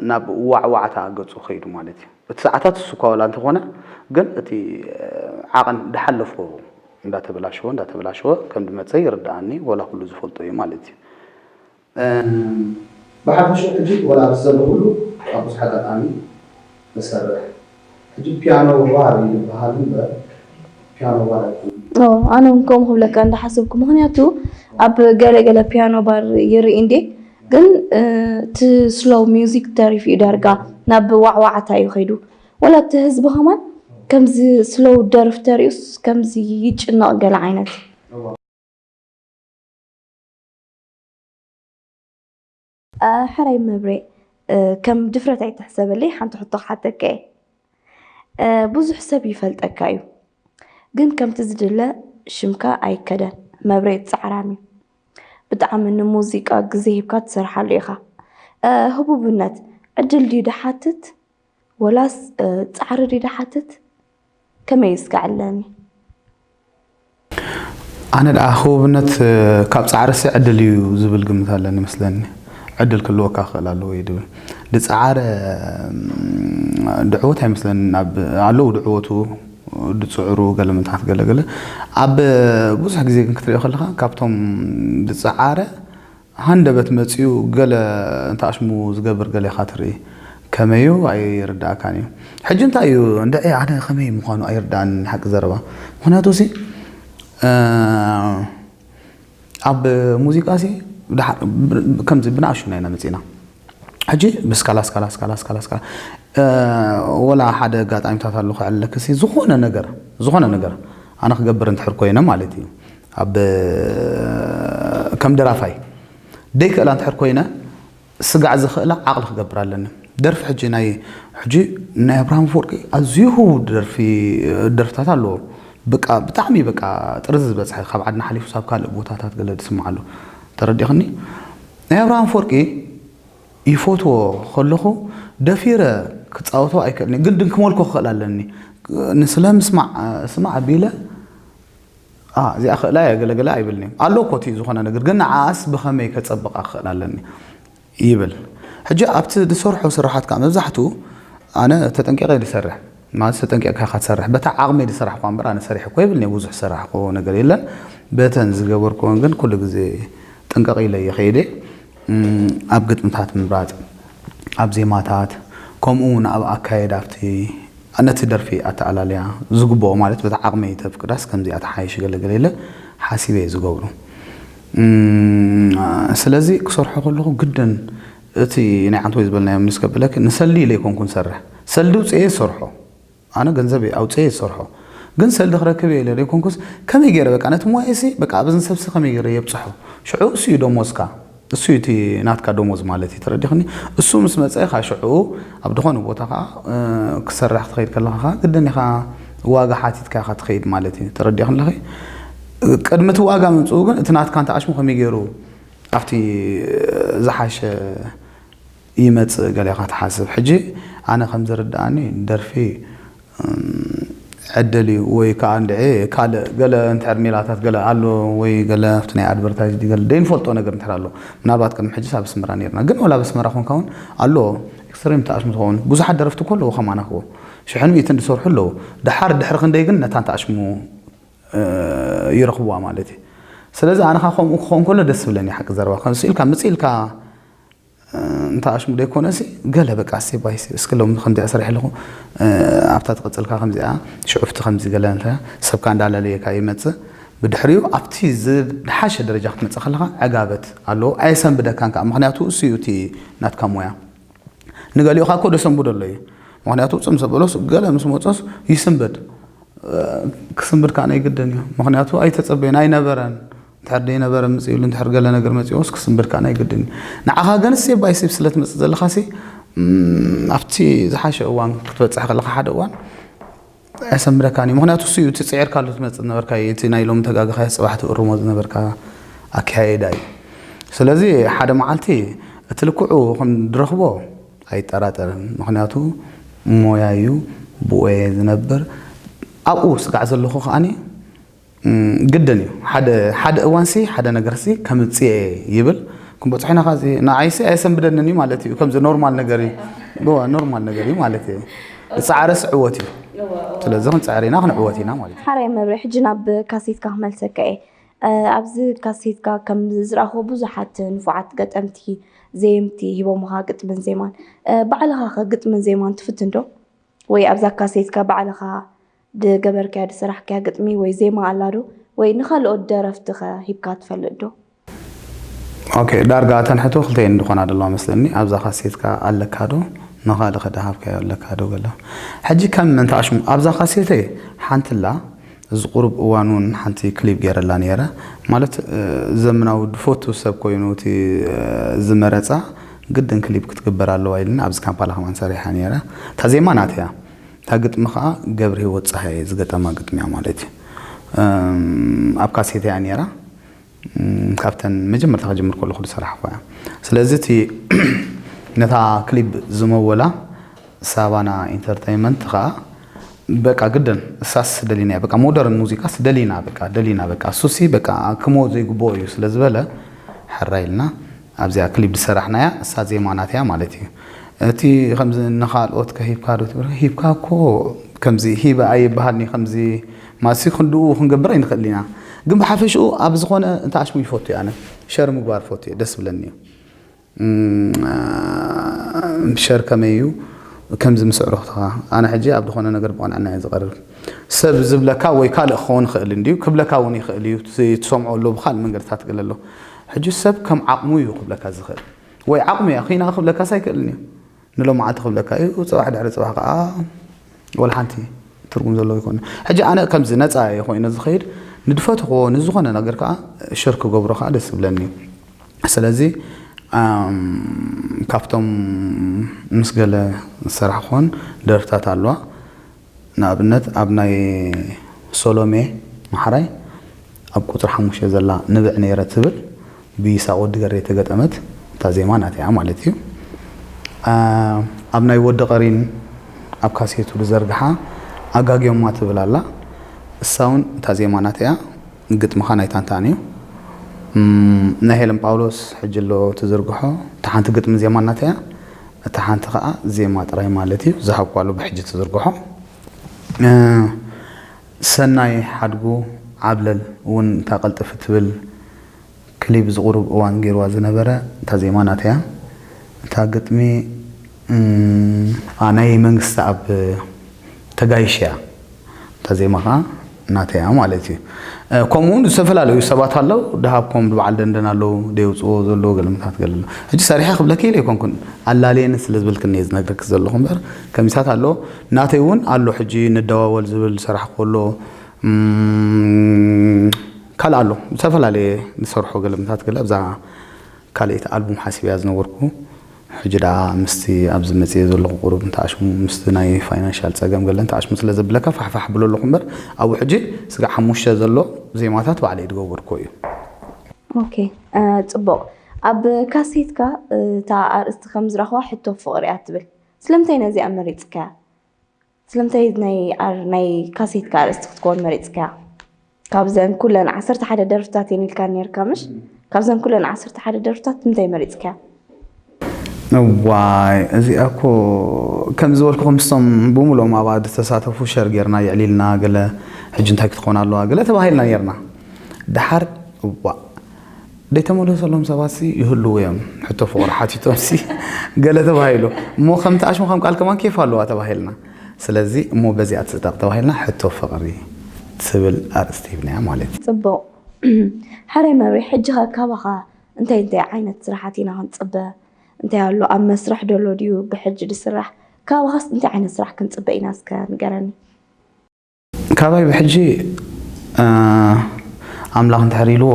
ናብ ዋዕዋዕታ ገጹ ከይዱ ማለት እዩ። እቲ ሰዓታት እሱ እኳ ዋላ እንተኾነ፣ ግን እቲ፣ እ፣ ዓቐን እንዳሓለፎ እንዳተበላሸወ፣ እንዳተበላሸወ ከም ዝመጸ ይርድኣኒ፣ ዋላ ኩሉ ዝፈልጦ እዩ ማለት እዩ። እም፣ ብሓፈሽኡ ሕጂ ዋላ ኣብዚ ዘሎ ኩሉ ኣብ ብዙሕ ኣጋጣሚ ንሰርሕ። ሕጂ ፒያኖ ባር እዩ ዝበሃል እምበር ፒያኖ ባር ኣይኮነን። ኦ፣ ኣነ እውን ከምኡ ክብለካ እንዳሓሰብኩ፣ ምኽንያቱ ኣብ ገለ ገለ ፒያኖ ባር ይርኢ እንዴ፣ ግን፣ እ፣ እቲ ስሎው ሚውዚክ ተሪፉ እዩ ዳርጋ ናብ ዋዕዋዕታ እዩ ከይዱ። ወላ እቲ ህዝቢ ከማን ከምዚ ስሎው ደርፍ ተሪኡስ ከምዚ ይጭነቕ ገለ ዓይነት። እ፣ ሕራይ መብሬ፣ እ፣ ከም ድፍረት ኣይትሕሰበለይ፣ ሓንቲ ሕቶ ክሓተካ እየ። እ፣ ብዙሕ ሰብ ይፈልጠካ እዩ፣ ግን ከምቲ ዝድለ ሽምካ ኣይከደን። መብሬ ጻዕራም እዩ። ብጣዕሚ ንሙዚቃ ግዜ ሂብካ ትሰርሓሉ ኢኻ። እ፣ ህቡብነት ዕድል ድዩ ድሓትት? ወላስ፣ እ፣ ጻዕሪ ድዩ ድሓትት? ከመይ እስከ ዕለኒ? ኣነ ደኣ ህቡብነት፣ እ፣ ካብ ጻዕርሲ ዕድል እዩ ዝብል ግምት ኣለኒ መስለኒ። ዕድል ክህልወካ ክኽእል ኣለዎ እዩ ድብል። ድጸዓረ፣ እም፣ ድዕወት ኣይመስለኒ። ኣብ፣ ኣለዉ ድዕወቱ፣ ድጽዕሩ፣ ገለ ምንታት ገለ ገለ። ኣብ ብዙሕ ግዜ ግን ክትሪኦ ከለኻ፣ ካብቶም ዝጸዓረ ሃንደበት መጺኡ ገለ እንተ ኣሽሙ ዝገብር ገለ ኢኻ ትርኢ። ከመዩ ኣይርድኣካን እዩ። ሕጂ እንታይ እዩ እንድዒ ኣነ ከመይ ምዃኑ ኣይርድኣንን ሓቂ ዘረባ። ምኽንያቱ ሲ፣ እ፣ ኣብ ሙዚቃ ሲ ከምዚ ብንኣሽቱ ኢና መፂና። ሕጂ ብስካላ ስካላ ስካላ ስካላ ስካላ ወላ ሓደ ኣጋጣሚታት ኣሎ ክዕለክሲ ዝኾነ ነገር ዝኾነ ነገር ኣነ ክገብር እንትሕር ኮይነ ማለት እዩ። ኣብ ከም ደራፋይ ደይክእላ እንትሕር ኮይነ ስጋዕ ዝኽእላ ዓቕሊ ክገብር ኣለኒ። ደርፊ ሕጂ ናይ ሕጂ ናይ ኣብርሃም ኣፈወርቂ ኣዝዩ ህቡብ ደርፊ ደርፍታት ኣለዎ። በቃ ብጣዕሚ በቃ ጥርዚ ዝበፅሐ ካብ ዓድና ሓሊፉ ሳብ ካልእ ቦታታት ገለ ዝስማዕ ኣሎ። ተረዲኽኒ? ናይ ኣብርሃም ኣፈወርቂ ይፈትዎ ከለኹ ደፊረ ክፃወቶ ኣይክእልኒ፣ ግን ድን ክመልኮ ክኽእል ኣለኒ። ንስለ ምስማዕ ስማዕ ኣቢለ እዚኣ ክእላ እያ ገለገለ ኣይብልኒ ኣሎ እኮ እቲ ዝኾነ ነገር፣ ግን ንዓኣስ ብኸመይ ከፀብቓ ክኽእል ኣለኒ ይብል። ሕጂ ኣብቲ ዝሰርሖ ስራሓት ከዓ መብዛሕትኡ ኣነ ተጠንቂቐ ዝሰርሕ ማለት ተጠንቂቕካ ኢኻ ትሰርሕ። በታ ዓቕመይ ዝሰራሕኳ እምበር ኣነ ሰሪሕ እኮ ይብልኒ ብዙሕ ዝሰራሕኮ ነገር የለን። በተን ዝገበርኩዎን ግን ኩሉ ግዜ ጥንቀቕ ኢለ እየ ከይደ። ኣብ ግጥምታት ምምራፅ፣ ኣብ ዜማታት፣ ከምኡ እውን ኣብ ኣካየዳ ኣብቲ ነቲ ደርፊ ኣተኣላልያ ዝግብኦ ማለት በቲ ዓቕመይ ተፍቅዳስ ከምዚኣ ተሓይሽ ገለገለ ኢለ ሓሲበ እየ ዝገብሮ። ስለዚ ክሰርሖ ከለኹ ግድን እቲ ናይ ዓንተወይ ዝበልናዮ ምስ ከብለክ ንሰልዲ ኢለ ኣይኮንኩን ሰርሕ፣ ሰልዲ ውፅኤ ዝሰርሖ ኣነ ገንዘብ ኣውፅኤ ዝሰርሖ ግን ሰልዲ ክረክብ እየ ኢለ ዘይኮንኩስ ከመይ ገይረ በቃ ነቲ ሞያይሲ በቃ ኣብዚ ሰብሲ ከመይ ገይረ የብፅሖ ሽዑ እሱ እዩ ደሞዝካ እሱ እዩ እቲ ናትካ ደሞዝ ማለት እዩ ተረዲኽኒ እሱ ምስ መፀ ካ ሽዑ ኣብ ዝኾነ ቦታ ከዓ ክሰርሕ ክትኸይድ ከለካ ከዓ ግድን ኢኻ ዋጋ ሓቲትካ ኢኻ ትኸይድ ማለት እዩ ተረዲኽኒ ኣለኺ ቅድሚ እቲ ዋጋ ምምፅኡ ግን እቲ ናትካ እንተ ኣሽሙ ከመይ ገይሩ ኣብቲ ዝሓሸ ይመጽእ ገለ ኢኻ ትሓስብ። ሕጂ ኣነ ከም ዝርድኣኒ ደርፊ ዕድል እዩ ወይ ከዓ እንድዒ ካልእ ገለ እንድሕር ሜላታት ገለ ኣሎ ወይ ገለ ኣብቲ ናይ ኣድቨርታይዝ ገለ ደይንፈልጦ ነገር እንድሕር ኣሎ ምናልባት ቅድሚ ሕጂስ ኣብ ኣስመራ ነርና ግን ወላ ኣብ ኣስመራ ኮንካ እውን ኣሎ ኤክስትሪም ተኣሽሙ ትኸውን ብዙሓት ደረፍቲ እኮ ኣለዉ ከማና ክዎ ሽሕን ሚእትን ዝሰርሑ ኣለዉ ደሓር ድሕሪ ክንደይ ግን ነታ እንተኣሽሙ ይረኽብዋ ማለት እዩ ስለዚ ኣነ ከዓ ከምኡ ክኸውን ከሎ ደስ ዝብለኒ ሓቂ ዘረባ ከምዚ ኢልካ ምፅ ኢልካ እንተ ኣሽሙ ደይኮነሲ ገለ በቃ ስቴፕ ባይ ስቴፕ እስኪ ሎም ከምዚኣ ሰሪሕ ኣለኹ ኣብታ ትቕፅልካ ከምዚኣ ሽዑፍቲ ከምዚ ገለ እንተ ሰብካ እንዳለለየካ ይመፅእ ብድሕሪኡ ኣብቲ ዝሓሸ ደረጃ ክትመፅእ ከለካ ዕጋበት ኣለዎ ኣየሰንብደካን ከዓ ምክንያቱ እሱ እዩ እቲ ናትካ ሞያ ንገሊኡ ከዓ እኮ ደሰንብዶ ኣሎ እዩ ምክንያቱ ፅም ዘበሎስ ገለ ምስ መፆስ ይስንብድ ክስንብድ ከዓ ናይ ግድን እዩ ምክንያቱ ኣይተፀበየን ኣይነበረን እንድሕር ደይነበረ ምፅእ ኢሉ እንድሕር ገለ ነገር መፂኦስ ክስንብድ ከዓ ናይ ግድን እዩ ንዓኻ ግን ስቴፕ ባይ ስቴፕ ስለ ትመፅእ ዘለኻሲ ኣብቲ ዝሓሸ እዋን ክትበፅሕ ከለካ ሓደ እዋን ኣየሰንብደካን እዩ ምክንያቱ እሱ እዩ እቲ ፅዒርካሉ ትመፅእ ዝነበርካ እዩ እቲ ናይ ሎሚ ተጋግኻዮ ፅባሕ ትእርሞ ዝነበርካ ኣካየዳ እዩ ስለዚ ሓደ መዓልቲ እቲ ልክዑ ክንድረኽቦ ኣይጠራጠርን ምክንያቱ ሞያ እዩ ብኡ እየ ዝነብር ኣብኡ ስጋዕ ዘለኹ ከዓኒ ግድን እዩ ሓደ ሓደ እዋንሲ ሓደ ነገርሲ ከምፅኤ ይብል ክንበፅሖ ኢና ካዚ ንዓይሲ ኣየሰንብደንን እዩ ማለት እዩ ከምዚ ኖርማል ነገር እዩ ኖርማል ነገር እዩ ማለት እዩ ፃዕርስ ዕወት እዩ ስለዚ ክንፅዕር ኢና ክንዕወት ኢና ማለት እዩ ሓራይ መብርሒ ሕጂ ናብ ካሴትካ ክመልሰካ እየ ኣብዚ ካሴትካ ከም ዝረኣኹ ብዙሓት ንፉዓት ገጠምቲ ዘየምቲ ሂቦምኻ ግጥምን ዜማን ባዕልኻ ከ ግጥምን ዜማን ትፍትን ዶ ወይ ኣብዛ ካሴትካ ባዕልኻ ድገበርካያ ድሰራሕካያ ግጥሚ ወይ ዜማ ኣላ ዶ ወይ ንኻልኦት ደረፍቲ ከ ሂብካ ትፈልጥ ዶ? ኦኬ ዳርጋ እተን ሕቶ ክልተየን ድኾና ደለዋ መስለኒ ኣብዛ ካሴትካ ኣለካ ዶ ንኻልእ ከ ድሃብካዮ ኣለካ ዶ ገለ ሕጂ ከም ምንታይ ኣሽሙ ኣብዛ ካሴተይ ሓንቲ ኣላ እዚ ቁሩብ እዋን እውን ሓንቲ ክሊፕ ገይረላ ነይረ ማለት ዘመናዊ ድፈቱ ሰብ ኮይኑ እቲ ዝመረፃ ግድን ክሊፕ ክትግበር ኣለዋ ኢልና ኣብዚ ካምፓላ ከማን ሰሪሓ ነይረ እታ ዜማ ናተያ እታ ግጥሚ ከዓ ገብረ ህይወት ፀሃየ ዝገጠማ ግጥሚ እያ ማለት እዩ ኣብ ካሴት እያ ነይራ ካብተን መጀመርታ ክጅምር ከለኹ ዝሰራሕኩ እያ ስለዚ እቲ ነታ ክሊፕ ዝመወላ ሳባና ኢንተርተይመንት ከዓ በቃ ግድን እሳስ ደሊና እያ በቃ ሞደርን ሙዚቃስ ደሊና በቃ ደሊና በቃ እሱሲ በቃ ክሞ ዘይግብኦ እዩ ስለ ዝበለ ሕራ ኢልና ኣብዚኣ ክሊፕ ዝሰራሕናያ እሳ ዜማ ናትያ ማለት እዩ እቲ ከምዚ ንኻልኦት ከሂብካ ዶ ትብል ሂብካ እኮ ከምዚ ሂበ ኣይበሃልኒ ከምዚ ማሲ ክንድኡ ክንገብር ኣይንኽእል ኢና ግን ብሓፈሽኡ ኣብ ዝኾነ እንተ ኣሽሙ ይፈቱ ኣነ ሸር ምግባር ፈቱ ደስ ብለኒ እዩ ሸር ከመይ እዩ ከምዚ ምስ ኣዕሩኽትኻ ኣነ ሕጂ ኣብ ዝኾነ ነገር ብቐንዕና እየ ዝቐርብ ሰብ ዝብለካ ወይ ካልእ ክኸውን ይኽእል እንድዩ ክብለካ እውን ይኽእል እዩ ትሰምዖ ኣሎ ብካልእ መንገድታት ገለ ኣሎ ሕጂ ሰብ ከም ዓቕሙ እዩ ክብለካ ዝኽእል፣ ወይ ዓቕሙ እያ ኺና ክብለካስ ኣይክእልን እዩ። ንሎማዓንቲ ክብለካ እዩ፣ ጽባሕ ድሕሪ ጽባሕ ከዓ ወላ ሓንቲ ትርጉም ዘለዎ ይኮነ። ሕጂ ኣነ ከምዚ ነፃ እየ ኮይነ ዝኸይድ፣ ንድፈትዎ ንዝኾነ ነገር ከዓ ሽር ክገብሮ ከዓ ደስ ዝብለኒ እዩ። ስለዚ ኣም፣ ካብቶም ምስ ገለ ዝሰራሕኩን ደርፍታት ኣለዋ። ንኣብነት ኣብ ናይ ሶሎሜ ማሕራይ ኣብ ቁፅሪ ሓሙሽተ ዘላ ንብዕ ነይረ ትብል ብይሳቅ ወዲ ገሬ ተገጠመት እታ ዜማ ናተያ ማለት እዩ። ኣብ ናይ ወዲ ቀሪን ኣብ ካሴቱ ዝዘርግሓ ኣጋግዮማ ትብል ኣላ። እሳ እውን እታ ዜማ ናተያ፣ ግጥምኻ ናይ ታንታን እዩ። ናይ ሄለን ጳውሎስ ሕጂ ኣሎ ትዝርግሖ፣ እታ ሓንቲ ግጥሚ ዜማ ናተያ፣ እታ ሓንቲ ከዓ ዜማ ጥራይ ማለት እዩ። ዝሃብኳሉ ብሕጂ ትዝርግሖ። ሰናይ ሓድጉ ዓብለል እውን እታ ቅልጥፍ ትብል ክሊፕ ዝቑሩብ እዋን ገይርዋ ዝነበረ እታ ዜማ ናተያ። እታ ግጥሚ ናይ መንግስቲ ኣብ ተጋይሽያ፣ እታ ዜማ ከዓ ናተያ ማለት እዩ። ከምኡውን ዝተፈላለዩ ሰባት ኣለዉ፣ ድሃብኮም በዓል ደንደን ኣለዉ፣ ደየውፅዎ ዘለዉ ገለመታት ገለ ኣለዉ። ሕጂ ሰሪሐ ክብለኪ ኢለ ኣይኮንኩን፣ ኣላለየኒ ስለ ዝብልክን እየ ዝነግርክ ዘለኹ እምበር፣ ከሚሳት ኣለዎ። ናተይ እውን ኣሎ፣ ሕጂ ንደዋወል ዝብል ሰራሕ ከሎ ካልእ ኣሎ፣ ዝተፈላለየ ዝሰርሖ ገለመታት ገለ ኣብዛ ካልኣይቲ ኣልቡም ሓሲበያ ዝነበርኩ። ሕጂ ደኣ ምስቲ ኣብዚ መጽየ ዘለኹ ቁሩብ እንተኣሽሙ፣ ምስቲ ናይ ፋይናንሻል ጸገም ገለ እንተኣሽሙ ስለ ዘብለካ ፋሕፋሕ ብሎ ኣለኹ እምበር፣ ኣብኡ ሕጂ ስጋዕ ሓሙሽተ ዘሎ ዜማታት ባዕለይ ዝገበርኩ እዩ። ኦኬ፣ ጽቡቕ። ኣብ ካሴትካ እታ ኣርእስቲ ከም ዝረኽባ ሕቶ ፍቕሪ እያ ትብል። ስለምንታይ ነዚኣ መሪጽካያ? ስለምንታይ ናይ ኣር ናይ ካሴትካ ኣርእስቲ ክትከውን መሪጽካያ? ካብዘን ኩለን ዓሰርተ ሓደ ደርፍታት እየን ኢልካ ነርካ ምሽ? ካብዘን ኩለን ዓሰርተ ሓደ ደርፍታት እንታይ መሪጽካያ? እዋይ እዚኣ እኮ ከም ዝበልኩ ምስቶም ብምሎም ኣብኣ ዝተሳተፉ ሸር ጌርና የዕሊልና ገለ ሕጂ እንታይ ክትኾን ኣለዋ ገለ ተባሂልና ኔርና። ደሓር እዋ ደይተመለሰሎም ሰባት ሲ ይህልዉ እዮም። ሕቶ ፍቕሪ ሓቲቶም ሲ ገለ ተባሂሉ እሞ ከም ተኣሽሙ ከም ቃል ከማን ኬፍ ኣለዋ ተባሂልና። ስለዚ እሞ በዚኣ ትፅደቕ ተባሂልና ሕቶ ፍቕሪ ትብል ኣርእስቲ ሂብናያ ማለት እዩ። ፅቡቕ። ሓራይ መብሪ ሕጂ ኸ ካባኻ እንታይ እንታይ ዓይነት ስራሓት ኢና ክንፅበ? እንታይ ኣሎ ኣብ መስርሕ ደሎ ድዩ ብሕጂ ድስራሕ? ካባኻስ እንታይ ዓይነት ስራሕ ክንፅበ ኢና እስከ ንገረኒ። ካባይ ብሕጂ ኣምላኽ እንድሕር ኢልዎ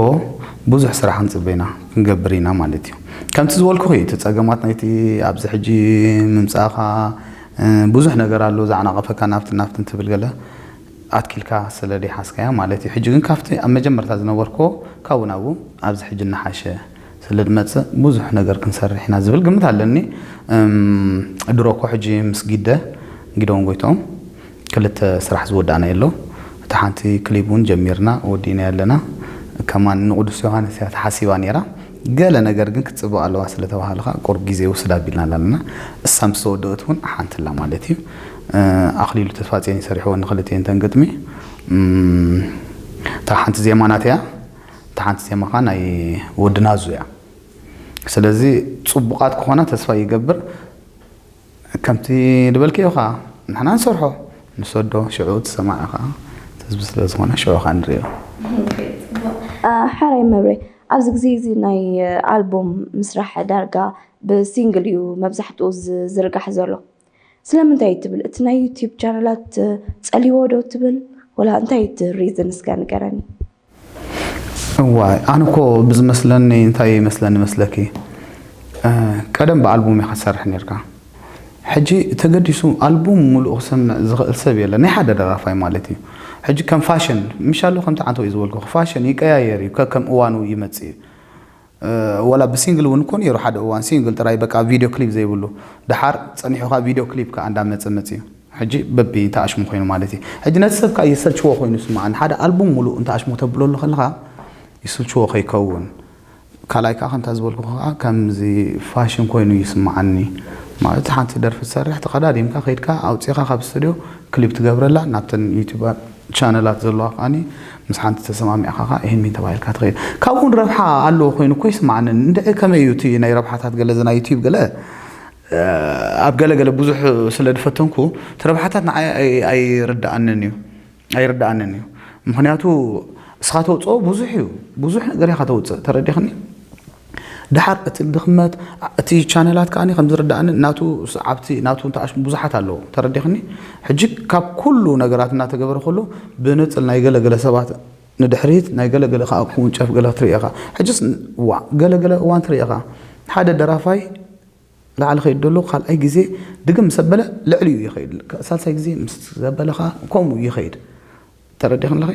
ብዙሕ ስራሕ ክንፅበ ኢና ክንገብር ኢና ማለት እዩ። ከምቲ ዝበልኩኺ እቲ ፀገማት ናይቲ ኣብዚ ሕጂ ምምፃእኻ ብዙሕ ነገር ኣሎ ዘዕናቐፈካ ናብትን ናብትን ትብል ገለ ኣትኪልካ ስለ ዘይሓዝካያ ማለት እዩ። ሕጂ ግን ካብቲ ኣብ መጀመርታ ዝነበርክዎ ካብኡ ናብኡ ኣብዚ ሕጂ እናሓሸ ስለ ዝመፅእ ብዙሕ ነገር ክንሰርሕ ኢና ዝብል ግምት ኣለኒ። ድሮ እኮ ሕጂ ምስ ጊደ ጊደውን ጎይትኦም ክልተ ስራሕ ዝወዳእናዮ ኣሎ። እታ ሓንቲ ክሊፕ እውን ጀሚርና ወዲእናዮ ኣለና። ከማን ንቅዱስ ዮሃንስ እያ ተሓሲባ ነይራ። ገለ ነገር ግን ክትፅበ ኣለዋ ስለ ተባሃለ ከዓ ቁሩብ ግዜ ይውስድ ኣቢልና ኣለና። እሳ ምስ ተወደአት እውን ሓንቲ ኣላ ማለት እዩ። ኣኽሊሉ ተስፋፅዮን እዩ ሰሪሕወን ንክልቲኤን ተን ግጥሚ። እታ ሓንቲ ዜማ ናተይ እያ፣ እታ ሓንቲ ዜማ ከዓ ናይ ወዲ ናዙ እያ። ስለዚ ፅቡቓት ክኾና ተስፋ ይገብር። ከምቲ ዝበልክዮ ከዓ ንሕና ንሰርሖ ንሰዶ ሽዑ እቲ ሰማዒ ከዓ ህዝቢ ስለ ዝኾነ ሽዑ ከዓ ንሪኦ። ሓራይ መብሬ ኣብዚ ግዜ እዚ ናይ ኣልቡም ምስራሕ ዳርጋ ብሲንግል እዩ መብዛሕትኡ ዝዝርጋሕ ዘሎ። ስለምንታይ ትብል? እቲ ናይ ዩቲዩብ ቻነላት ጸልይዎ ዶ ትብል? ወላ እንታይ እቲ ሪዝን እስከ ንገረኒ። እዋይ ኣነ እኮ ብዝመስለኒ እንታይ ይመስለኒ መስለኪ ቀደም ብኣልቡም ኢኻ ትሰርሕ ነርካ ሕጂ ተገዲሱ ኣልቡም ሙሉእ ክሰምዕ ዝኽእል ሰብ የለ ናይ ሓደ ደራፋይ ማለት እዩ ሕጂ ከም ፋሽን ምሻሉ ከምቲ ዓንተው እዩ ዝበልኩ ፋሽን ይቀያየር እዩ ከከም እዋኑ ይመጽእ እዩ ወላ ብሲንግል እውን እኮ ነይሩ ሓደ እዋን ሲንግል ጥራይ በቃ ቪድዮ ክሊፕ ዘይብሉ ደሓር ጸኒሑ ከዓ ቪድዮ ክሊፕ ከዓ እንዳመጸ መጽ እዩ ሕጂ በቢ ተኣሽሙ ኮይኑ ማለት እዩ ሕጂ ነቲ ሰብ ከዓ የሰልችዎ ኮይኑ ይስምዓኒ ሓደ ኣልቡም ሙሉእ እንተ ኣሽሙ ተብለሉ ከለካ ይስልችዎ ከይከውን ካልኣይ ከዓ ከምታ ዝበልኩ ከዓ ከምዚ ፋሽን ኮይኑ ይስምዓኒ ማለት ሓንቲ ደርፊ ትሰርሕ ተቀዳዲምካ ከይድካ ኣውፂእካ ካብ ስቱድዮ ክሊፕ ትገብረላ ናብተን ዩቲዩብ ቻነላት ዘለዋ ከዓኒ ምስ ሓንቲ ተሰማሚዕካ ከዓ ይህን ሚን ተባሂልካ ትኸይድ ካብኡ እውን ረብሓ ኣለዎ ኮይኑ እኮ ይስምዓኒ እንድዒ ከመይ እዩ እቲ ናይ ረብሓታት ገለ እዚ ናይ ዩቲዩብ ገለ ኣብ ገለ ገለ ብዙሕ ስለ ዝፈተንኩ እቲ ረብሓታት ንዓይ ኣይርድኣንን እዩ ኣይርድኣንን እዩ ምክንያቱ እስኻ ተውፅኦ ብዙሕ እዩ ብዙሕ ነገር ኢኻ ተውፅእ ተረዲኽኒ ድሓር እቲ ድኽመት እቲ ቻነላት ከኣ ከም ዝርዳእኒ ናቱ ሰዓብቲ ናቱ እንተኣሽ ብዙሓት ኣለዉ ተረዲኽኒ። ሕጂ ካብ ኩሉ ነገራት እናተገበረ ከሎ ብንጽል ናይ ገለገለ ሰባት ንድሕሪት ናይ ገለገለ ከኣ ክውንጨፍ ገለ ክትርኢ ኢኻ። ሕጅስ ዋ ገለገለ እዋን ትርኢ ኢኻ። ሓደ ደራፋይ ላዕሊ ከይድ ደሎ ካልኣይ ግዜ ድግም ሰበለ ልዕሊኡ ይኸይድ። ሳልሳይ ግዜ ምስ ዘበለኻ ከምኡ ይኸይድ። ተረዲኽን ኣለኺ?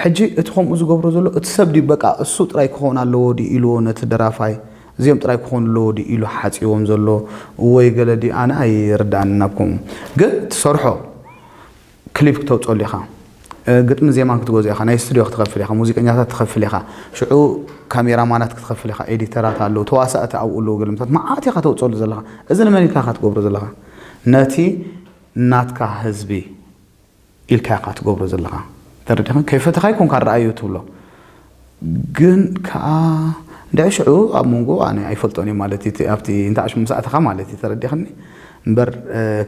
ሕጂ እቲ ከምኡ ዝገብሮ ዘሎ እቲ ሰብ ድዩ በቃ እሱ ጥራይ ክኸውን ኣለዎ ድዩ ኢልዎ ነቲ ደራፋይ፣ እዚኦም ጥራይ ክኾኑ ኣለዎ ድዩ ኢሉ ሓጺዎም ዘሎ ወይ ገለ ድዩ ኣነ ኣይርድኣንን ናብ ከምኡ። ግን ትሰርሖ ክሊፕ ክተውፅኣሉ ኢኻ፣ ግጥሚ ዜማን ክትገዝኦ ኢኻ፣ ናይ ስቱዲዮ ክትኸፍል ኢኻ፣ ሙዚቀኛታት ትኸፍል ኢኻ፣ ሽዑ ካሜራማናት ክትኸፍል ኢኻ፣ ኤዲተራት ኣለዉ፣ ተዋሳእቲ ኣብኡ ኣለዉ፣ ገለምታት መዓት ኢኻ ተውፅኣሉ ዘለኻ። እዚ ንመን ኢልካ ኢኻ ትገብሮ ዘለኻ? ነቲ ናትካ ህዝቢ ኢልካ ኢኻ ትገብሮ ዘለኻ። ተረዲኻ? ከይፈተኻ ኣይኮንካ ረኣዮ ትብሎ። ግን ከኣ እንድዒ ሽዑ ኣብ መንጎ ኣነ ኣይፈልጦን እየ ማለት እዩ፣ ኣብቲ እንተ ኣሽሙ ምስ ኣተኻ ማለት እዩ። ተረዲኽኒ? እምበር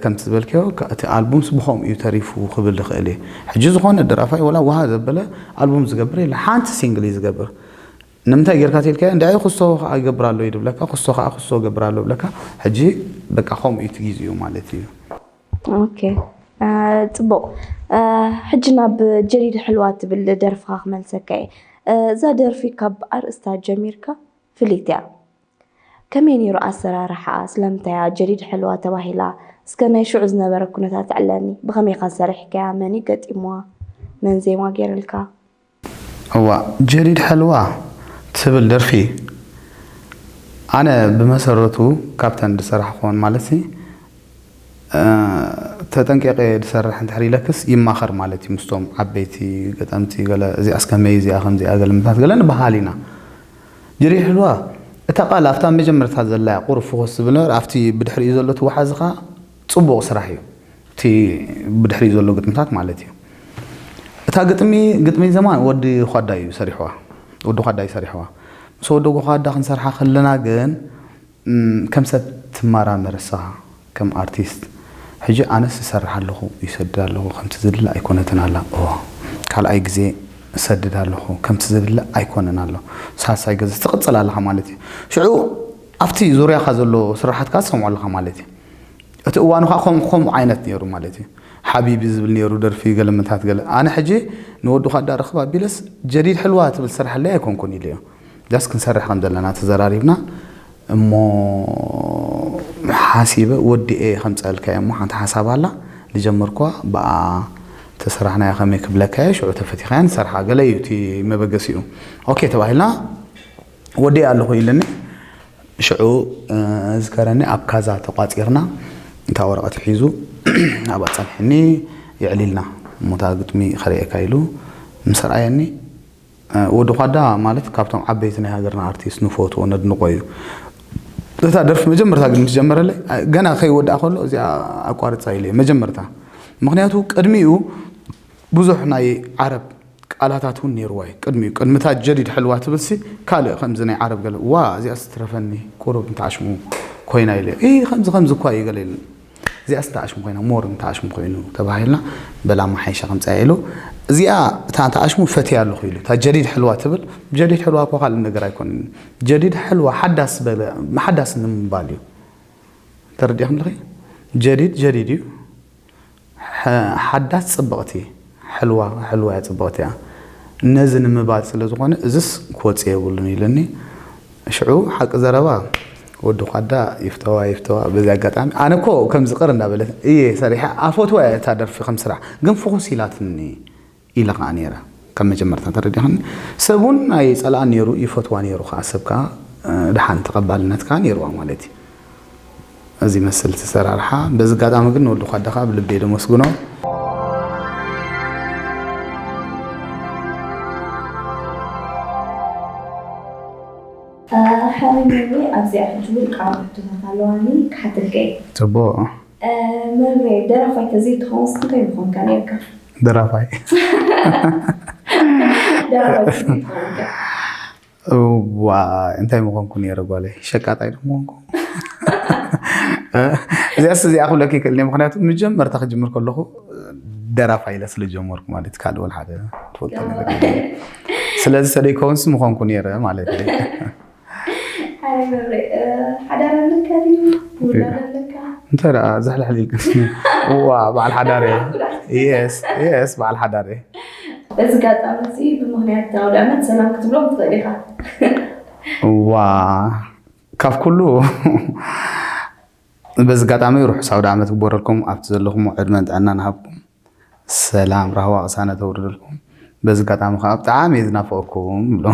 ከምቲ ዝበልክዮ እቲ ኣልቡምስ ብኸምኡ እዩ ተሪፉ ክብል ዝኽእል እየ። ሕጂ ዝኾነ ደራፋይ ወላ ውሃ ዘበለ ኣልቡም ዝገብር የለ፣ ሓንቲ ሲንግል እዩ ዝገብር። ንምንታይ ጌርካ ተልካዮ እንድዒ ክስቶ ከኣ ይገብር ኣሎ እዩ ዝብለካ፣ ክስቶ ከኣ ክስቶ ይገብር ኣሎ ይብለካ። ሕጂ በቃ ከምኡ እዩ እቲ ግዜኡ ማለት እዩ። ኦኬ፣ ጽቡቕ። ሕጂ ናብ ጀዲድ ሕልዋ ትብል ደርፍኻ ክመልሰካ እየ። እዛ ደርፊ ካብ ኣርእስታ ጀሚርካ ፍልይቲ እያ። ከመይ ነይሩ ኣሰራርሓኣ? ስለምንታይ እያ ጀዲድ ሕልዋ ተባሂላ? እስከ ናይ ሽዑ ዝነበረ ኩነታት ኣዕለኒ። ብኸመይ ኢኻ ሰሪሕካያ? መን እዩ ገጢምዋ? መን ዜማ ገይርልካ? እዋ ጀዲድ ሕልዋ ትብል ደርፊ ኣነ ብመሰረቱ ካብተን ዝሰራሕክወን ማለት ሲ ተጠንቂቐ ዝሰርሕ እንድሕር ኢለክስ ይማኸር ማለት እዩ ምስቶም ዓበይቲ ገጠምቲ ገለ እዚኣስ ከመይ እዚኣ ከምዚኣ ገለ ምታት ገለ ንበሃል ኢና። ጀዲድ ሕልዋ እታ ቃል ኣብታ መጀመርታ ዘላ እያ ቁሩብ ፍኹስ ዝብል ነበረ ኣብቲ ብድሕሪኡ ዘሎ ትወሓዚ ኸዓ ፅቡቕ ስራሕ እዩ። እቲ ብድሕሪኡ ዘሎ ግጥምታት ማለት እዩ። እታ ግጥሚ ግጥሚ ዘማን ወዲ ኳዳ እዩ ሰሪሕዋ። ወዲ ኳዳ እዩ ሰሪሕዋ። ምስ ወዲ ኳዳ ክንሰርሓ ከለና ግን ከም ሰብ ትመራመር ንስኻ ከም ኣርቲስት ሕጂ ኣነስ እሰርሕ ኣለኹ ይሰድድ ኣለኹ ከምቲ ዝድለ ኣይኮነትን ኣላ ኦ ካልኣይ ግዜ እሰድድ ኣለኹ ከምቲ ዝድለ ኣይኮነን ኣሎ ሳልሳይ ግዜ ትቕፅል ኣለኻ ማለት እዩ ሽዑ ኣብቲ ዙርያኻ ዘሎ ስራሓትካ ትሰምዖ ኣለኻ ማለት እዩ እቲ እዋኑ ከዓ ከም ከምኡ ዓይነት ነይሩ ማለት እዩ ሓቢቢ ዝብል ነይሩ ደርፊ ገለመታት ገለ ኣነ ሕጂ ንወዲ ኳዳ ርኽብ ኣቢለስ ጀዲድ ሕልዋ ትብል ስራሕለይ ኣይኮንኩን ኢለዮ ዳስ ክንሰርሕ ከም ዘለና ተዘራሪብና እሞ ሓሲበ ወዲኤ ከምፀልካ እሞ ሓንቲ ሓሳብ ኣላ ዝጀመርኳ ብኣ ተሰራሕናያ ከመይ ክብለካየ ሽዑ ተፈቲኻያ ንሰርሓ ገለ እዩ እቲ መበገሲኡ ኦኬ ተባሂልና ወዲኤ ኣለኹ ኢለኒ ሽዑ ዝከረኒ ኣብ ካዛ ተቋፂርና እታ ወረቐት ሒዙ ኣብኣ ፀንሐኒ የዕሊልና እሞ እታ ግጥሚ ከርእየካ ኢሉ ምስ ኣርኣየኒ ወዲ ኳዳ ማለት ካብቶም ዓበይቲ ናይ ሃገርና ኣርቲስት ንፈትዎ ነድንቆ እዩ እታ ደርፊ መጀመርታ ግን ምስ ጀመረለይ ገና ከይወድኣ ከሎ እዚኣ ኣቋርፃ ኢለ መጀመርታ ምክንያቱ ቅድሚኡ ብዙሕ ናይ ዓረብ ቃላታት እውን ነይርዋ እዩ ቅድሚኡ ቅድምታ ጀዲድ ሕልዋ ትብልሲ ካልእ ከምዚ ናይ ዓረብ ገለ ዋ እዚኣ ስትረፈኒ ቁሩብ እንተዓሽሙ ኮይና ኢለ ከምዚ ከምዚ እኳ እዩ ገለ እዚኣስ እንተ ኣሽሙ ኮይና ሞር እንተ ኣሽሙ ኮይኑ ተባሂልና በላ መሓይሻ ከምፃ ኢሉ እዚኣ እታ እንተ ኣሽሙ ፈትያ ኣለኹ ኢሉ እታ ጀዲድ ሕልዋ ትብል ጀዲድ ሕልዋ እኮ ካልእ ነገር ኣይኮንን ጀዲድ ሕልዋ ሓዳስ በለ ሓዳስ ንምባል እዩ ተረዲእኩም ኣለኺ ጀዲድ ጀዲድ እዩ ሓዳስ ፅብቕቲ ሕልዋ ሕልዋ እያ ፅብቕቲ እያ ነዚ ንምባል ስለ ዝኾነ እዝስ ክወፅእ የብሉን ኢሉኒ ሽዑ ሓቂ ዘረባ ወዲ ኳዳ ይፍተዋ ይፍተዋ በዚ ኣጋጣሚ ኣነ እኮ ከምዚ ቅር እንዳበለት እየ ሰሪሐ ኣፈትዋ እያ እታ ደርፊ ከም ስራሕ ግን ፍኹስ ኢላትኒ ኢለ ከዓ ነይረ ካብ መጀመርታ ተረዲኽኒ ሰብ እውን ኣይፀልኣን ነይሩ ይፈትዋ ነይሩ ከዓ ሰብ ከዓ ድሓን ተቐባልነት ከዓ ነይርዋ ማለት እዩ እዚ መስል ተሰራርሓ በዚ ኣጋጣሚ ግን ንወዲ ኳዳ ከዓ ብልቢ እየ ደመስግኖ ሓበኛኒ ኣብዚኣ ሕጂ ውልቃዊ ሕቶታት ኣለዋኒ ክሓተልካ እየ ፅቡቅ መርሬ ደራፋይ ተዘይትኸውንስ እንታይ ምኾንካ ነርካ ደራፋይ ደራፋይ ተዘይትኸውንካ ዋ እንታይ ምኾንኩ ነረ ጓለይ ሸቃጣይ ዶ ምኾንኩ እዚኣስ እዚኣ ክብለክ ይክእል ምክንያቱ መጀመርታ ክጅምር ከለኹ ደራፋይ ኢለ ስለ ጀመርኩ ማለት ካልእ ወላ ሓደ ትፈልጦ ነገር ስለዚ ሰደይከውንስ ምኾንኩ ነረ ማለት እዩ ኣይ መብሬ፣ እ፣ ሓዳር ኣለካ ድዩ? ውላድ ኣለካ? እንታይ ደኣ ዝሕልሕል ኢልክኒ? እዋ፣ በዓል ሓዳር እየ። የስ፣ የስ፣ በዓል ሓዳር እየ። በዚ ኣጋጣሚ እዚ ብምኽንያት ኣውደ ዓመት ሰላም ክትብሎም ትኽእል ኢኻ። እዋ፣ ካብ ኩሉ በዚ ኣጋጣሚ ርሑስ ኣውደ ዓመት ክግበረልኩም፣ ኣብቲ ዘለኹም ዕድመን ጥዕናን ሃብኩም፣ ሰላም ራህዋ ቅሳነት ኣውርደልኩም። በዚ ኣጋጣሚ ከዓ ብጣዕሚ እየ ዝናፍቐኩም ብሎ።